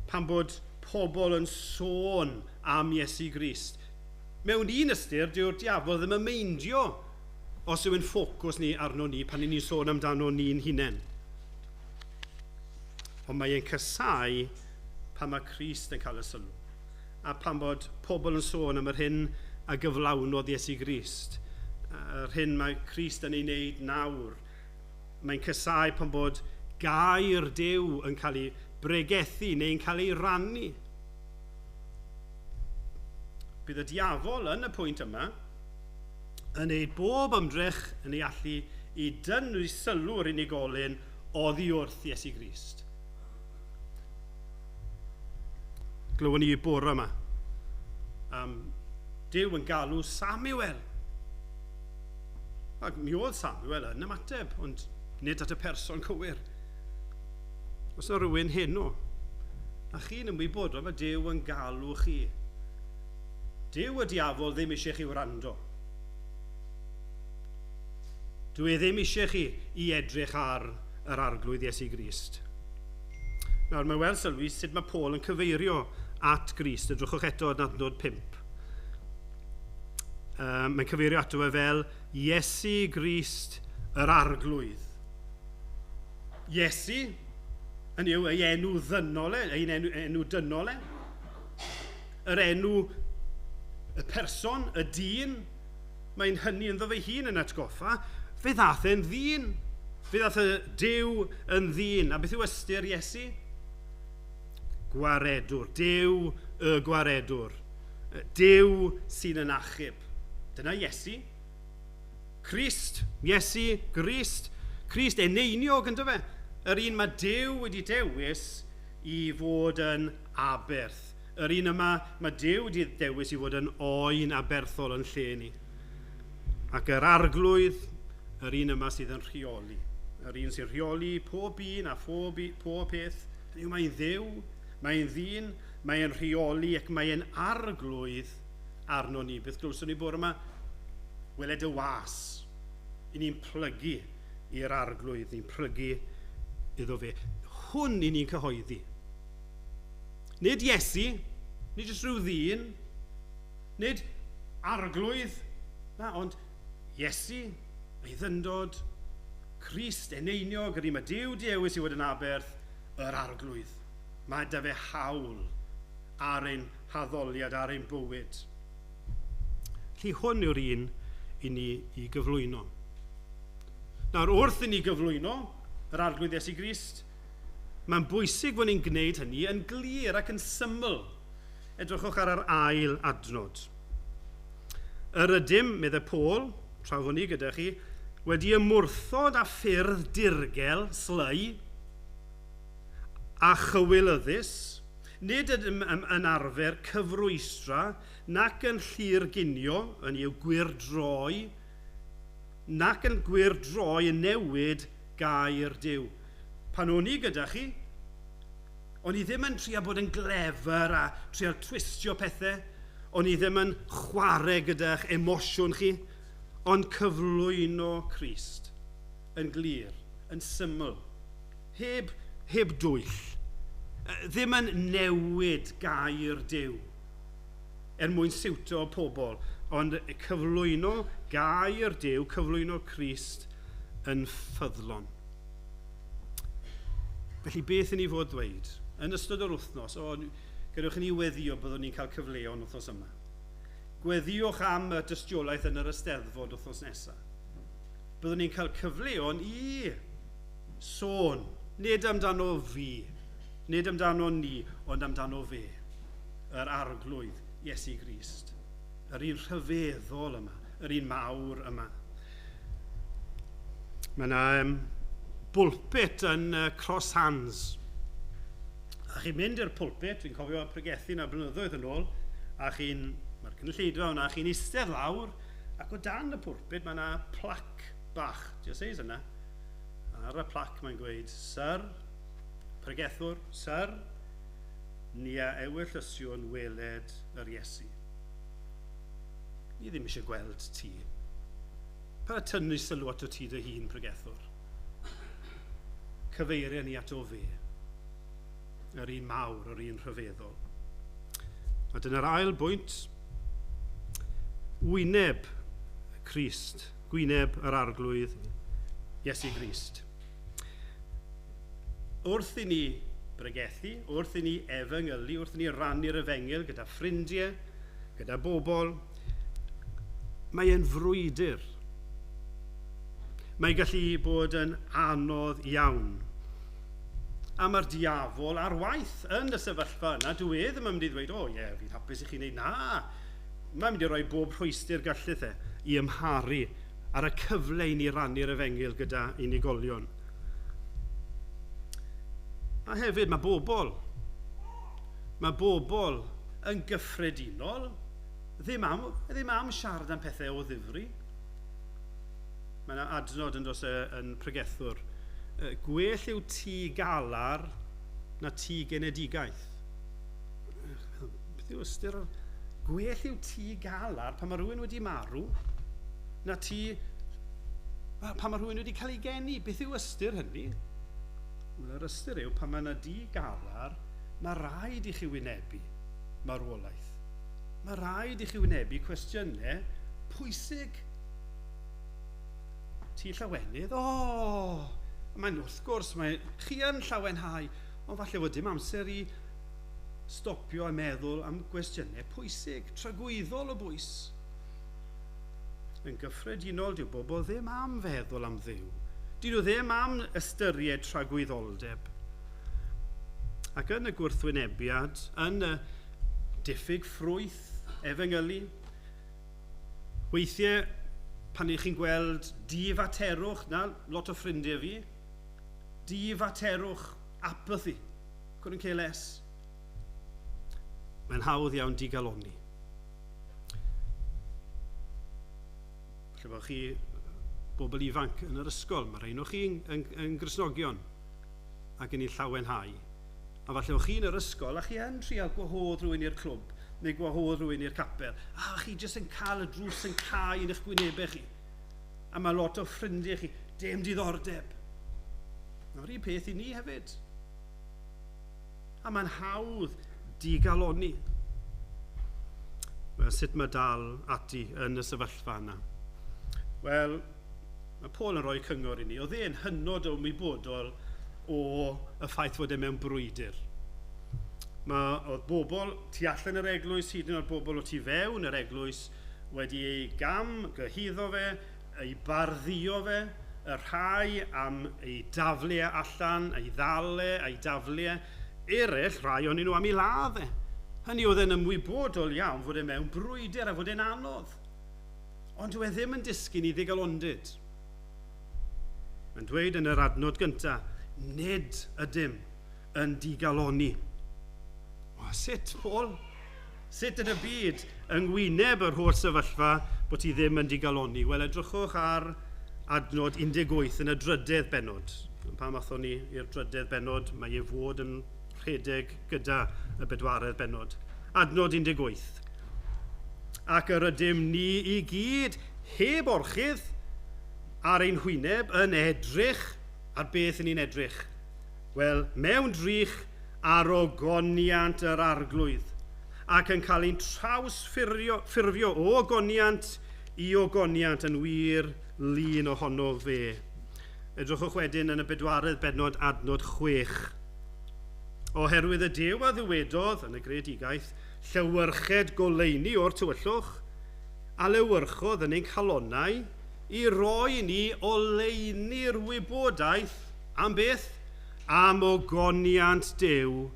B: pan bod pobl yn sôn am Iesu Grist. Mewn un ystyr, dyw'r diafol ddim yn meindio os yw'n ffocws ni arno ni pan ni'n sôn amdano ni'n hunain. Ond mae'n casáu pan mae Crist yn cael y sylw. A pan bod pobl yn sôn am yr hyn a gyflawnodd Iesu Grist, yr hyn mae Crist yn ei wneud nawr. Mae'n casáu pan bod gair Duw yn cael ei bregethu neu'n cael ei rannu. Bydd y diafol yn y pwynt yma yn ei bob ymdrech yn ei allu i dynnu sylw'r unigolyn oddi wrth Iesu Grist. Glywon ni bore yma am Duw yn galw Samuel. Ac mi oedd Samuel yn ymateb, ond nid at y person cywir. Os yna rhywun heno, a chi'n ymwybodol, mae Duw yn galw chi. Duw y diafol ddim eisiau chi wrando. Dwi e ddim eisiau chi i edrych ar yr arglwydd Iesu Grist. Nawr, mae weld sylwi sut mae Paul yn cyfeirio at Grist. Edrychwch eto yn adnod 5. Mae'n cyfeirio ato fe fel Iesu Grist yr arglwydd. Iesu, yn yw ei enw ddynol e, ei enw dynol e. Yr enw, y person, y dyn, mae'n hynny ynddo fe hun yn atgoffa, fe ddath e'n ddyn. Fe ddath y Duw yn ddyn. A beth yw ystyr Iesu? Gwaredwr. Duw y gwaredwr. Duw sy'n yn achub. Dyna Iesu. Crist, Iesu, Grist. Crist eneiniog ynddo fe. Yr un mae Duw wedi dewis i fod yn aberth. Yr un yma mae Duw wedi dewis i fod yn oen aberthol yn lle ni. Ac yr arglwydd, yr un yma sydd yn rheoli. Yr un sy'n rheoli pob un a phob peth. Hynny yw, mae'n Dduw, mae'n ddyn, mae'n rheoli ac mae'n arglwydd arno ni. Beth glywson ni bore yma? Weled y was. I ni'n plygu i'r arglwydd, ni'n plygu iddo fe. Hwn i ni'n cyhoeddi. Nid Iesu, nid jyst rhyw ddyn, nid arglwydd, na, ond Iesu, ei ddyndod, Crist eneiniog, yr un mae Duw di ewis i fod yn aberth, yr arglwydd. Mae da fe hawl ar ein haddoliad, ar ein bywyd. Felly hwn yw'r un i ni i gyflwyno. Nawr, wrth i ni gyflwyno yr arglwydd Iesu Grist, mae'n bwysig fod ni'n gwneud hynny yn glir ac yn syml. Edrychwch ar yr ail adnod. Yr ydym, meddai Paul, tra fod ni gyda chi, wedi ymwrthod â ffyrdd dirgel, sly, a chywilyddus, nid ydym yn arfer cyfrwystra nac yn llurgunio, yn yw gwyrdroi, nac yn gwyrdroi yn newid gair Duw. Pan o'n i gyda chi, o'n i ddim yn trio bod yn glefer a trio twistio pethau, o'n i ddim yn chwarae gyda'ch emosiwn chi, ond cyflwyno Crist yn glir, yn syml, heb, heb dwyll, ddim yn newid gair Duw er mwyn siwto pobl, ond cyflwyno gair Duw, cyflwyno Crist yn ffyddlon. Felly beth i ni fod ddweud? Yn ystod yr wythnos, o, gadewch i ni weddio byddwn ni'n cael cyfleon wythnos yma. Gweddiwch am y dystiolaeth yn yr Eisteddfod wythnos nesaf. Byddwn ni'n cael cyfleon i sôn, nid amdano fi, nid amdano ni, ond amdano fe, yr arglwydd Iesu Grist, yr un rhyfeddol yma, yr un mawr yma. Mae yna bwlpit yn Cross Hands. A chi'n mynd i'r pulpit, fi'n cofio pregethu na blynyddoedd yn ôl, a chi'n, mae'r cynulleidfa yna, chi'n eistedd lawr, ac o dan y pulpit mae yna plac bach. Ti'n seis yna? A ar y plac mae'n gweud, Syr, pregethwr, Syr, ni a ewyllysiwn weled yr Iesu. Ni ddim eisiau gweld ti. Pa tynnu sylw ato ti dy hun, pregethwr? Cyfeirio ni ato fe. Yr un mawr, yr un rhyfeddol. A dyna'r ail bwynt, wyneb Crist, gwyneb yr arglwydd Iesu Grist. Wrth i ni bregethu, wrth i ni efengylu, wrth i ni rannu'r efengyl gyda ffrindiau, gyda bobl, mae e'n frwydr. Mae'n gallu bod yn anodd iawn. A mae'r diafol ar waith yn y sefyllfa yna. Dwi e ddim yn mynd i ddweud, o ie, fi'n hapus i chi wneud na. Mae'n mynd i roi bob rhwystr gallith e i ymharu ar y cyfle i ni rannu'r efengyl gyda unigolion. A hefyd mae bobl yn gyffredinol ddim am siarad am pethau o ddifri. Mae yna adnod yn dos yn pregethwr. Gwell yw tŷ galar na tŷ genedigaeth. Beth yw ystyr? Gwell yw tŷ galar pan mae rhywun wedi marw na tŷ pan mae rhywun wedi cael ei geni. Beth yw ystyr hynny? Wel, yr ystyr yw pan mae yna dŷ galar, mae rhaid i chi wynebu marwolaeth. Mae rhaid i chi wynebu cwestiynau pwysig. Tŷ llawenydd, o, mae'n wrth gwrs, mae chi yn llawenhau, ond falle fod dim amser i stopio a meddwl am gwestiynau pwysig, tragwyddol o bwys. Yn gyffredinol, dyw bobl ddim am feddwl am Dduw. Dyn nhw ddim am ystyried tragwyddoldeb. Ac yn y gwrthwynebiad, yn y diffyg ffrwyth efengylu, weithiau pan ych chi'n gweld difaterwch, na, lot o ffrindiau fi, difaterwch, apathy, couldn't care less. Mae'n hawdd iawn digalonni. Falle bod chi bobl ifanc yn yr ysgol, mae rhain o chi yn Gristnogion ac yn ei llawenhau. A falle bod chi yn yr ysgol a chi yn trial gwahodd rhywun i'r clwb neu gwahodd rhywun i'r capel. A chi jyst yn cael y drws yn cau yn eich gwynebau chi. A mae lot o ffrindiau chi, dim diddordeb. Mae'r un peth i ni hefyd. A mae'n hawdd digaloni. Wel, sut mae dal ati yn y sefyllfa yna? Wel, mae Paul yn rhoi cyngor i ni. Oedd e'n hynod o ymwybodol o y ffaith fod e mewn brwydr. Mae, oedd bobl tu allan yr eglwys, hyd yn oed bobl o tu fewn yr eglwys, wedi ei gam gyhuddo fe, ei barddio fe, y rhai am ei daflu e allan, ei ddal e, ei daflu e. Eraill, rhai o'n nhw am ei ladd e. Hynny oedd e'n ymwybodol iawn fod e mewn brwydr a fod e'n anodd. Ond dyw e ddim yn disgyn i ddigalondid. Mae'n dweud yn yr adnod gyntaf, nid ydym yn digaloni. O, sut, Paul? Sut yn y byd yng ngwyneb yr holl sefyllfa bod ti ddim yn digaloni? Wel, edrychwch ar adnod 18 yn y drydedd bennod. Pam athon ni i'r drydedd bennod, mae ei fod yn rhedeg gyda y bedwaredd bennod. Adnod 18. Ac yr ydym ni i gyd heb orchudd ar ein hwyneb yn edrych ar beth yn ni'n edrych. Wel, mewn drych ar ogoniant yr arglwydd ac yn cael ein trawsffurfio ffurfio o ogoniant i ogoniant yn wir lun ohono fe. Edrychwch wedyn yn y bedwaredd bennod adnod 6. Oherwydd y Duw a ddywedodd yn y greadigaeth, llewyrched goleuni o'r tywyllwch, a lewyrchodd yn ein calonnau i roi ni oleuni'r wybodaeth am beth? Am ogoniant Duw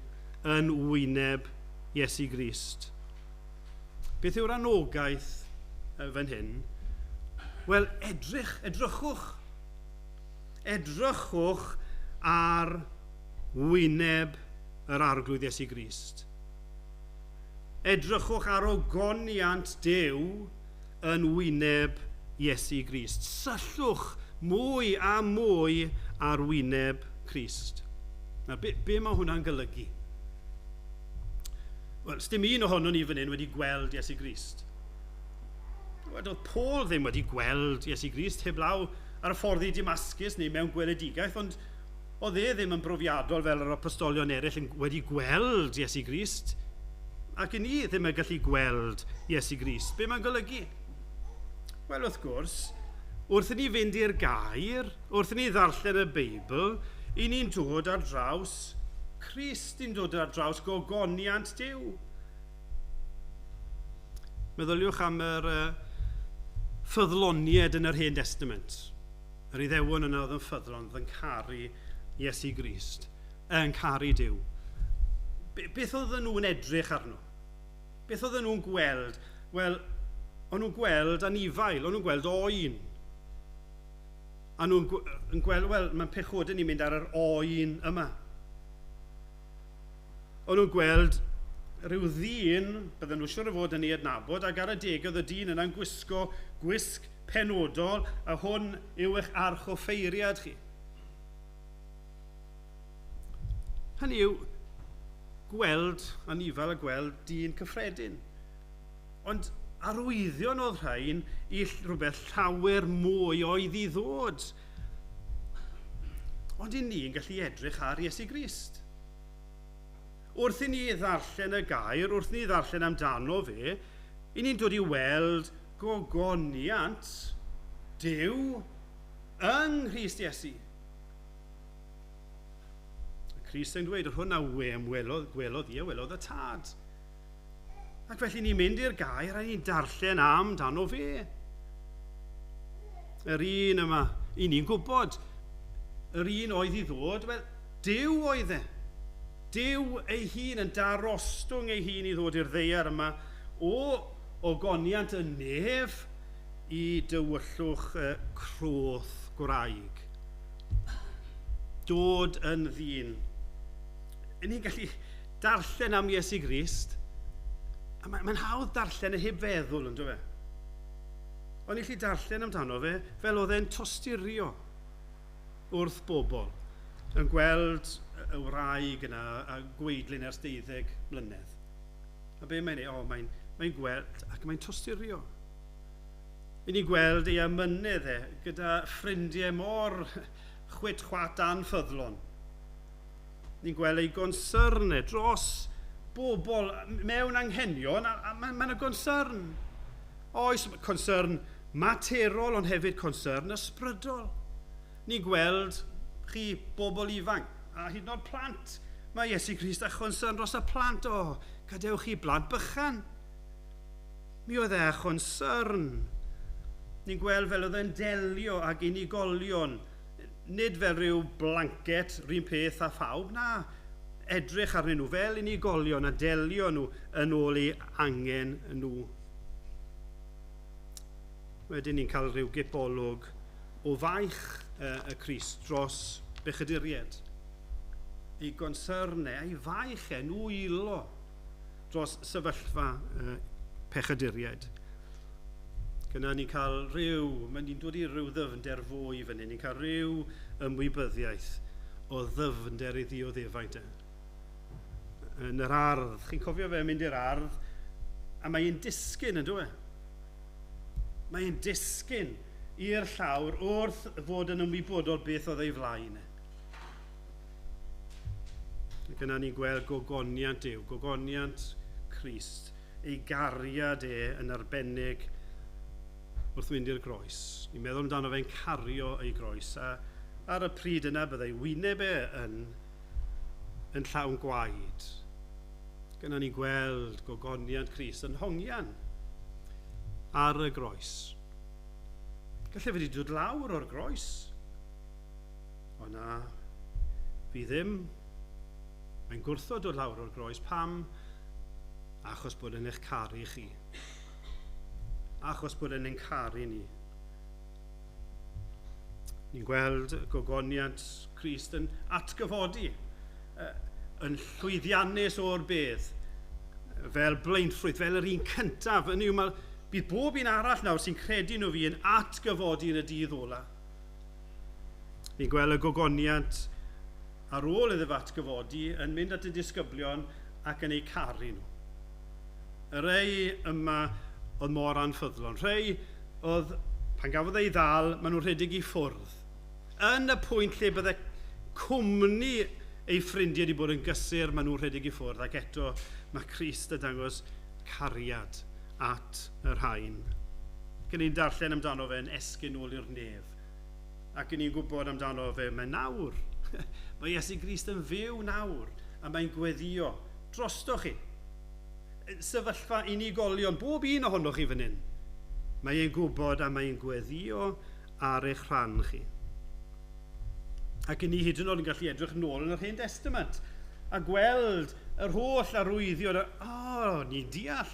B: yn wyneb Iesu Grist. Beth yw'r anogaeth fan hyn? Wel, edrych, edrychwch. Edrychwch ar wyneb yr arglwydd Iesu Grist. Edrychwch ar ogoniant Duw yn wyneb Iesu Grist. Syllwch mwy a mwy ar wyneb Crist. Na, be, be mae hwnna'n golygu? Wel, dim un ohono ni fan hyn wedi gweld Iesu Grist. Wel, doedd Paul ddim wedi gweld Iesu Grist heblaw ar y ffordd i Damascus neu mewn gweledigaeth, ond oedd e ddim yn brofiadol fel yr apostolion eraill yn wedi gweld Iesu Grist. Ac i ni ddim yn gallu gweld Iesu Grist. Be mae'n golygu? Wel, wrth gwrs, wrth i ni fynd i'r gair, wrth i ni ddarllen y Beibl, i ni'n dod ar draws Crist, i'n dod ar draws gogoniant Duw. Meddyliwch am yr ffyddlonied yn yr Hen Testament. Yr Iddewon yna oedd yn ffyddlon, oedd yn caru Iesu Grist, yn caru Duw. Beth oedden nhw'n edrych arno? Beth oedden nhw'n gweld? Wel, o'n nhw'n gweld anifail, o'n nhw'n gweld oen. A nhw'n yn gweld, wel, mae'n pechodau ni'n mynd ar yr oen yma. O'n nhw'n gweld rhyw ddyn, bydden nhw siŵr o fod yn ei adnabod, ac ar y deg oedd y dyn yna'n gwisgo gwisg penodol, a hwn yw eich archoffeiriad chi. Hynny yw, gweld anifail a gweld dyn cyffredin. Ond arwyddion oedd rhain i rhywbeth llawer mwy oedd i ddod. Ond i ni'n gallu edrych ar Iesu Grist. Wrth i ni ddarllen y gair, wrth i ni ddarllen amdano fe, i ni'n dod i weld gogoniant Duw yng Nghrist Iesu. Crist yn dweud, yr hwn a welodd, gwelodd i a welodd y tad. Ac felly ni'n mynd i'r gair a ni'n darllen amdano fe. Yr un yma, i ni'n gwybod, yr un oedd i ddod, wel, Duw oedd e. Duw ei hun yn darostwng ei hun i ddod i'r ddaear yma o ogoniant y nef i dywyllwch croth gwraig. Dod yn ddyn. Ni'n gallu darllen am Iesu Grist, a mae'n hawdd darllen y heb feddwl, yn dwi? Ond ni'n gallu darllen amdano fe fel oedd e'n tosturio wrth bobl, yn gweld y wraig yna a gweidlun ers 12 mlynedd. A be mae'n ei? O, mae'n gweld ac mae'n tosturio. I ni'n gweld ei amynedd e gyda ffrindiau mor chwit chwat anffyddlon. Ni'n gweld ei gonsyrnau dros bobl mewn anghenion, a mae yna concern. Oes, concern materol, ond hefyd concern ysbrydol. Ni'n gweld chi bobl ifanc, a hyd yn oed plant. Mae Iesu Grist â chonsern dros y plant. O, gadewch chi blant bychan. Mi oedd e â chonsern. Ni'n gweld fel oedd e'n delio ag unigolion. Nid fel rhyw blanket, rhywun peth â phawb, na. Edrych arnyn nhw fel unigolion a delio nhw yn ôl eu angen nhw. Wedyn ni'n cael rhyw gipolwg o faich y Crist dros bechaduriaid. Ei gonsyrnau a'i faich e'n wylo dros sefyllfa pechaduriaid. Gyna ni'n cael rhyw, mae ni'n dod i rhyw ddyfnder fwy fan hyn, ni'n cael rhyw ymwybyddiaeth o ddyfnder ei ddioddefaint e. Yn yr ardd, chi'n cofio fe mynd i'r ardd, a mae'n disgyn yn dwi? Mae'n disgyn i'r llawr wrth fod yn ymwybodol beth oedd ei flaen. Ac yna ni'n gweld gogoniant Duw, gogoniant Crist, ei gariad e yn arbennig wrth fynd i'r groes. Ni'n meddwl amdano fe'n cario ei groes, a ar y pryd yna byddai wyneb e yn llawn gwaed. Gyna ni'n gweld gogoniant Crist yn hongian ar y groes. Gallai fe wedi dod lawr o'r groes. O na, fi ddim. Mae'n gwrthod dod lawr o'r groes. Pam? Achos bod yn eich caru chi. Achos bod yn ein caru ni. Ni'n gweld gogoniant Crist yn atgyfodi, yn llwyddiannus o'r bedd, fel blaenffrwyth, fel yr un cyntaf. Yn yw, bydd bob un arall nawr sy'n credu nhw fi yn atgyfodi yn y dydd ola. Ni'n gweld y gogoniant ar ôl iddo fe atgyfodi yn mynd at y disgyblion ac yn eu caru nhw. Y rhai yma oedd mor anffyddlon. Rhai oedd, pan gafodd ei ddal, maen nhw'n rhedeg i ffwrdd. Yn y pwynt lle bydde cwmni ei ffrindiau wedi bod yn gysur, maen nhw'n rhedeg i ffwrdd. Ac eto mae Crist yn dangos cariad at y rhain. Gen ni'n darllen amdano fe yn esgyn nôl i'r nef. Ac ni'n gwybod amdano fe, mae nawr. Mae Iesu Grist yn fyw nawr, a mae'n gweddio drosto chi. Sefyllfa unigolion, bob un ohonoch chi fan hyn. Mae e'n gwybod a mae'n gweddio ar eich rhan chi. Ac ni hyd yn oed yn gallu edrych nôl yn yr Hen Testament a gweld yr holl arwyddion. O, ni'n deall.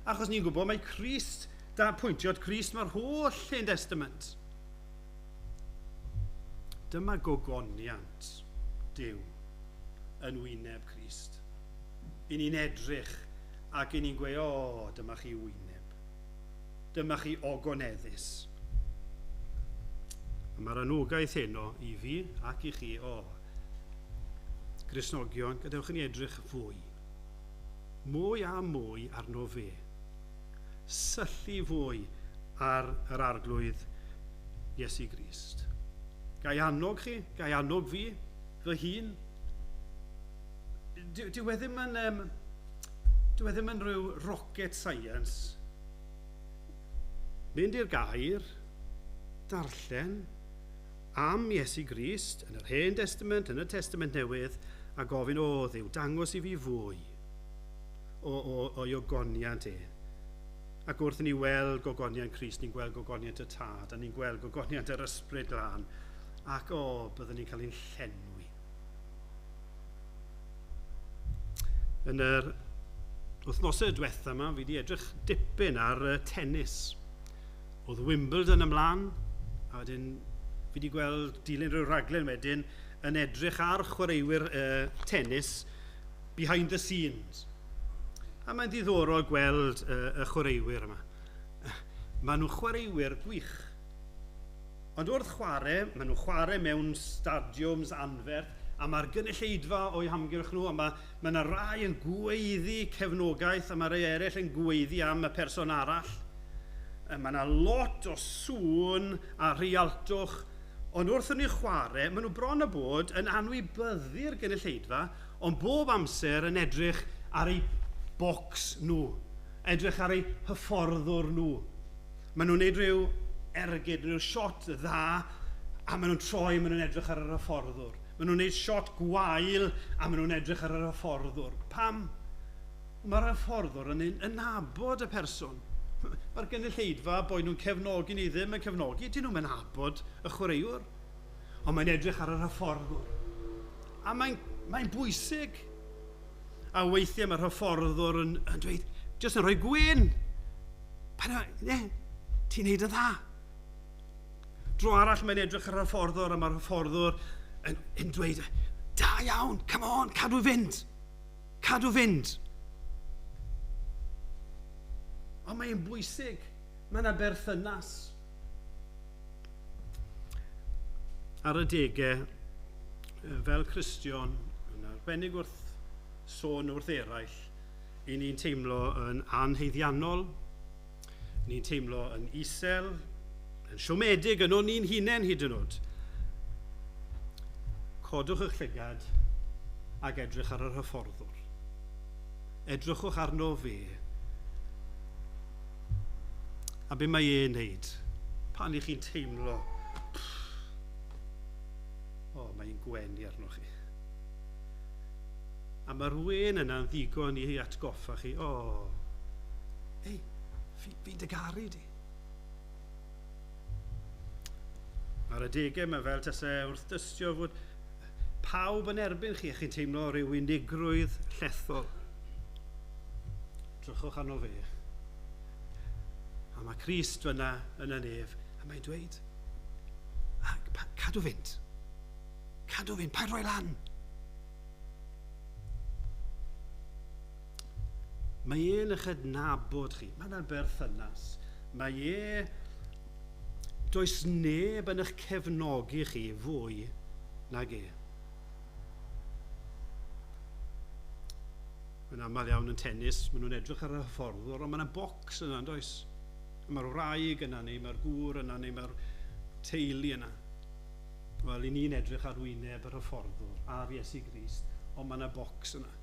B: Achos ni'n gwybod mae Crist, da pwyntio at Crist mae'r holl Hen Testament. Dyma gogoniant Duw yn wyneb Crist. I ni'n edrych ac i ni'n gweud, o, dyma chi wyneb. Dyma chi ogoneddus. A mae'r anogaeth heno i fi ac i chi, o, Gristnogion, gadewch i ni edrych fwy. Mwy a mwy arno fe. Syllu fwy ar yr Arglwydd Iesu Grist. Ga i annog chi, ga i annog fi, fy hun. Dyw e ddim yn, dyw e ddim yn rhyw rocket science. Mynd i'r gair, darllen am Iesu Grist yn yr Hen Testament, yn y Testament Newydd, a gofyn, o Dduw, dangos i fi fwy o'i ogoniant e. Ac wrth i ni weld gogoniant Crist, ni'n gweld gogoniant y Tad, a ni'n gweld gogoniant yr Ysbryd Glân, ac o, byddwn ni'n cael ein llenwi. Yn yr wythnosau diwetha yma, fi wedi edrych dipyn ar tennis. Oedd Wimbledon ymlaen, a wedyn fi wedi gweld dilyn rhyw raglen wedyn yn edrych ar chwaraewyr tennis behind the scenes. A mae'n ddiddorol gweld y chwaraewyr yma. Maen nhw'n chwaraewyr gwych. Ond wrth chwarae, maen nhw'n chwarae mewn stadiwms anferth, a mae'r gynulleidfa o'u hamgylch nhw, a mae yna rai yn gweiddi cefnogaeth, a mae rai eraill yn gweiddi am y person arall. Mae yna lot o sŵn a rhialtwch, ond wrth i ni chwarae, maen nhw bron a bod yn anwybyddu'r gynulleidfa, ond bob amser yn edrych ar eu bocs nhw, edrych ar eu hyfforddwr nhw. Maen nhw'n neud rhyw ergyd, rhyw shot dda, a maen nhw'n troi, maen nhw'n edrych ar yr hyfforddwr. Maen nhw'n neud shot gwael, a maen nhw'n edrych ar yr hyfforddwr. Pam? Mae'r hyfforddwr yn nabod y person. Mae'r gynulleidfa, boi nhw'n cefnogi neu ddim yn cefnogi, dyn nhw'n nabod y chwaraewr. Ond mae'n edrych ar yr hyfforddwr. A mae'n bwysig. A weithiau mae'r hyfforddwr yn dweud, jyst yn rhoi gwên. Ti'n neud yn dda. Dro arall mae'n edrych ar yr hyfforddwr a mae'r hyfforddwr yn dweud, da iawn, come on, cadw fynd. Cadw fynd. Ond mae'n bwysig. Mae yna berthynas. Ar y degau, fel Cristion, yn arbennig wrth sôn wrth eraill, i ni'n teimlo yn anhaeddiannol, ni'n teimlo yn isel, yn siomedig yn o'n ni'n hunain hyd yn oed. Codwch eich llygad ac edrych ar yr hyfforddwr. Edrychwch arno fe. A be mae e'n neud? Pan i chi'n teimlo, mae'n gwenu arnoch chi. A mae'r wen yna'n ddigon i atgoffa chi, ei, fi'n dy garu di. Ar adegau mae fel tasau wrth dystio fod pawb yn erbyn chi a chi'n teimlo rhyw unigrwydd llethol. Drychwch arno fe. A mae Crist fyna yn y nef, a mae'n dweud, cadw fynd. Cadw fynd, paid rhoi lan. Mae e'n eich adnabod chi. Mae yna berthynas. Mae e... Does neb yn eich cefnogi chi fwy nag e. Mae'n aml iawn yn tennis, maen nhw'n edrych ar y hyfforddwr, ond mae yna bocs yna, does? Mae'r wraig yna, neu mae'r gŵr yna, neu mae'r teulu yna. Wel, i ni'n edrych ar wyneb yr hyfforddwr, ar Iesu Grist, ond mae yna bocs yna.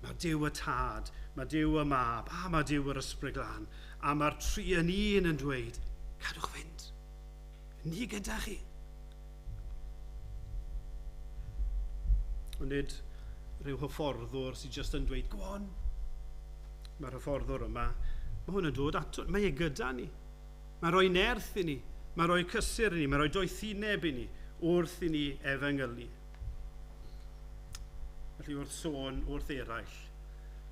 B: Mae Duw y Tad, mae Duw y Mab, a mae Duw yr Ysbryd Glân, a mae'r tri yn un yn dweud, cadwch fynd, ni gyda chi. Ond nid rhyw hyfforddwr sydd jyst yn dweud, go on. Mae'r hyfforddwr yma, mae hwn yn dod ato, mae e gyda ni. Mae'n rhoi nerth i ni, mae'n rhoi cysur i ni, mae'n rhoi doethineb i ni wrth i ni efengylu. Felly wrth sôn wrth eraill,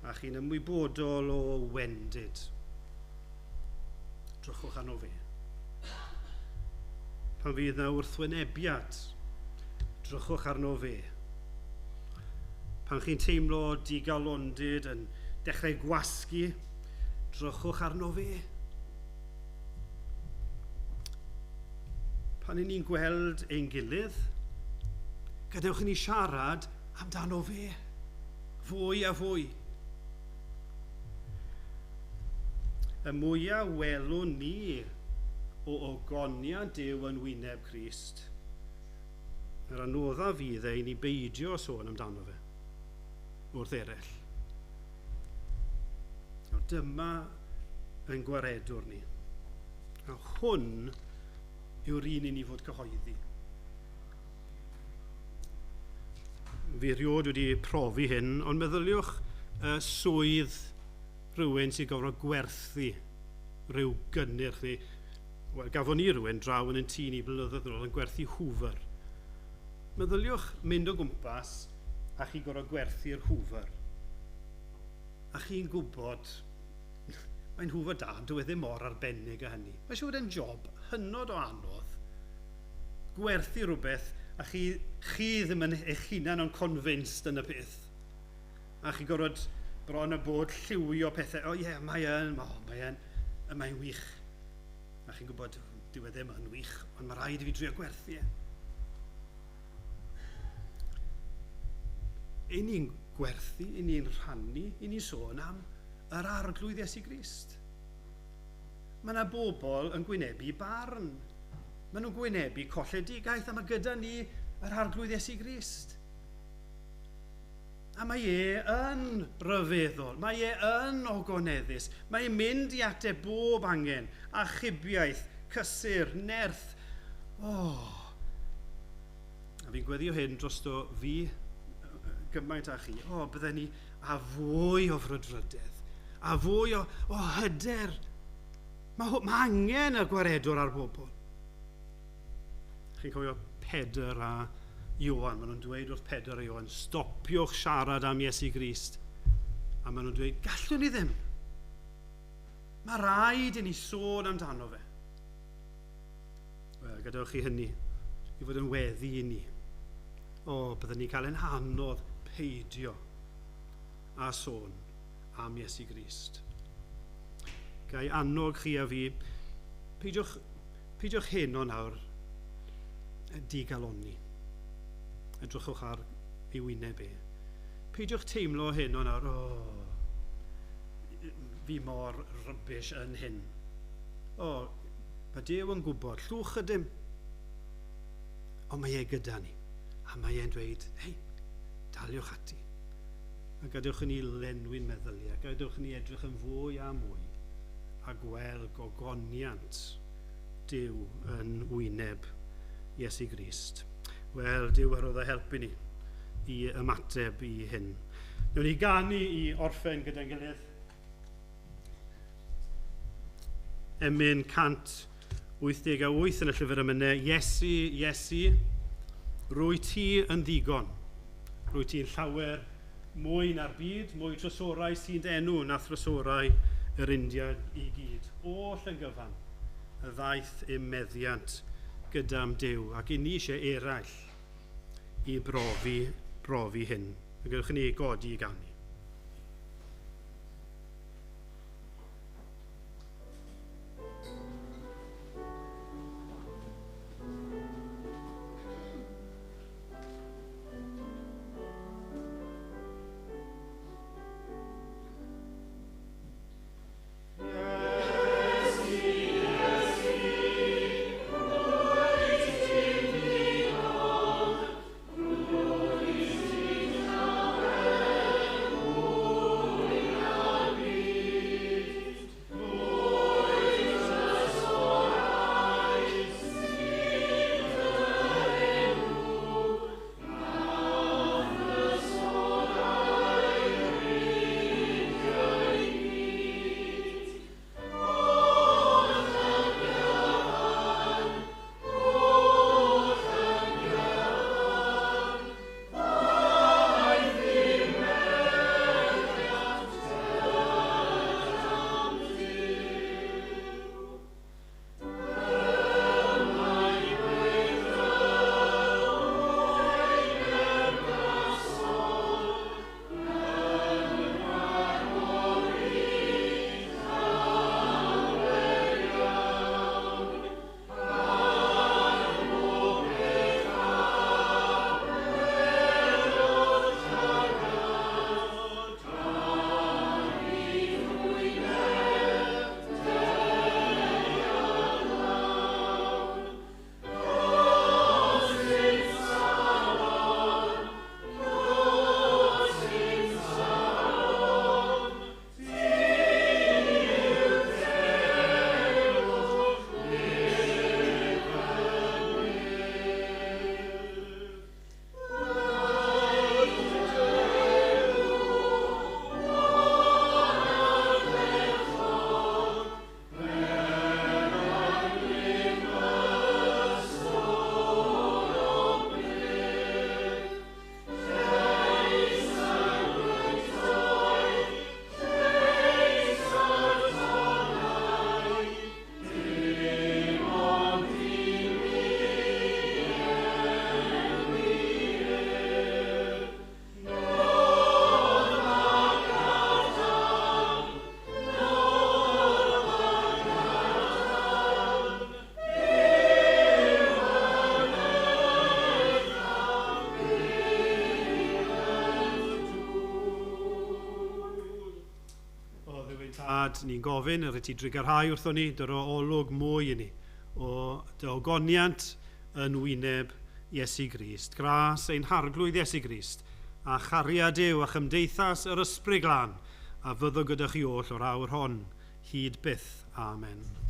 B: a chi'n ymwybodol o wendid. Drychwch arno fe. Pan fydd yna wrthwynebiad, drychwch arno fe. Pan chi'n teimlo digalondid yn dechrau gwasgu, drychwch arno fe. Pan 'y ni'n gweld ein gilydd, gadewch i ni siarad amdano fe, fwy a fwy. Y mwyaf welwn ni o ogoniant Duw yn wyneb Crist, yr anodda fydd e i ni beidio sôn amdano fe wrth eraill. Nawr dyma ein gwaredwr ni. A hwn yw'r un i ni fod cyhoeddi. Fi erioed wedi profi hyn, ond meddyliwch swydd rhywun sy'n gorfod gwerthu rhyw gynnyrch ni. Wel, gafon ni rhywun draw yn ein tŷ ni blynyddoedd yn ôl yn gwerthu hoover. Meddyliwch mynd o gwmpas a chi gorfod gwerthu'r hoover. A chi'n gwybod, mae'n hoover da, dyw e ddim mor arbennig â hynny. Mae siŵr yn job hynod o anodd gwerthu rhywbeth a chi ddim yn eich hunan yn convinced yn y peth. A chi gorfod bron a bod lliwio pethau. O ie, mae'n wych. A chi'n gwybod, dyw e ddim yn wych, ond mae rhaid i fi drio gwerthu e. I ni'n gwerthu, i ni'n rhannu, i ni'n sôn am yr Arglwydd Iesu Grist. Mae yna bobl yn gwynebu barn. Maen nhw'n gwynebu colledigaeth, a mae gyda ni yr Arglwydd Iesu Grist. A mae e yn ryfeddol, mae e yn ogoneddus, mae e'n mynd i ateb bob angen, achubiaeth, cysur, nerth. Oh. A fi'n gweddio hyn drosto fi gymaint â chi. O, bydden ni a fwy o frwdfrydedd, a fwy o hyder. Mae angen y gwaredwr ar bobl. Chi'n cofio Pedr a Ioan, maen nhw'n dweud wrth Pedr a Ioan, stopiwch siarad am Iesu Grist. A maen nhw'n dweud, gallwn ni ddim. Mae rhaid i ni sôn amdano fe. Wel, gadewch chi hynny i fod yn weddi i ni. O, byddwn ni'n cael ein hanodd peidio a sôn am Iesu Grist. Gai annog chi a fi, peidiwch heno nawr digalonni. Edrychwch ar ei wyneb e. Peidiwch teimlo heno nawr, o, fi mor rubbish yn hyn. O, mae Duw yn gwybod, llwch ydym. Ond mae e gyda ni. A mae e'n dweud, hei, daliwch ati. A gadewch i ni lenwi'n meddyliau, gadewch i ni edrych yn fwy a mwy a gweld gogoniant Duw yn wyneb Iesu Grist. Wel, Duw a roddo help i ni i ymateb i hyn. Newn ni ganu i orffen gyda'n gilydd. Emyn 188 yn y llyfr emynau. Iesu, Iesu, rwy ti yn ddigon. Rwy ti'n llawer mwy na'r byd, mwy trysorau sy'n dy enw na thrysorau yr Indiad i gyd. Oll yn gyfan, y ddaeth i'm meddiant gyda'm Duw, ac i ni eisiau eraill i brofi hyn. A gadewch i ni godi i ganu. Tad, ni'n gofyn yr ti drugarhau wrthon ni, dy ro olwg mwy i ni o dy ogoniant yn wyneb Iesu Grist. Gras ein harglwydd Iesu Grist a chariad Duw a chymdeithas yr Ysbryd Glân, a fyddo gyda chi oll o'r awr hon, hyd byth. Amen.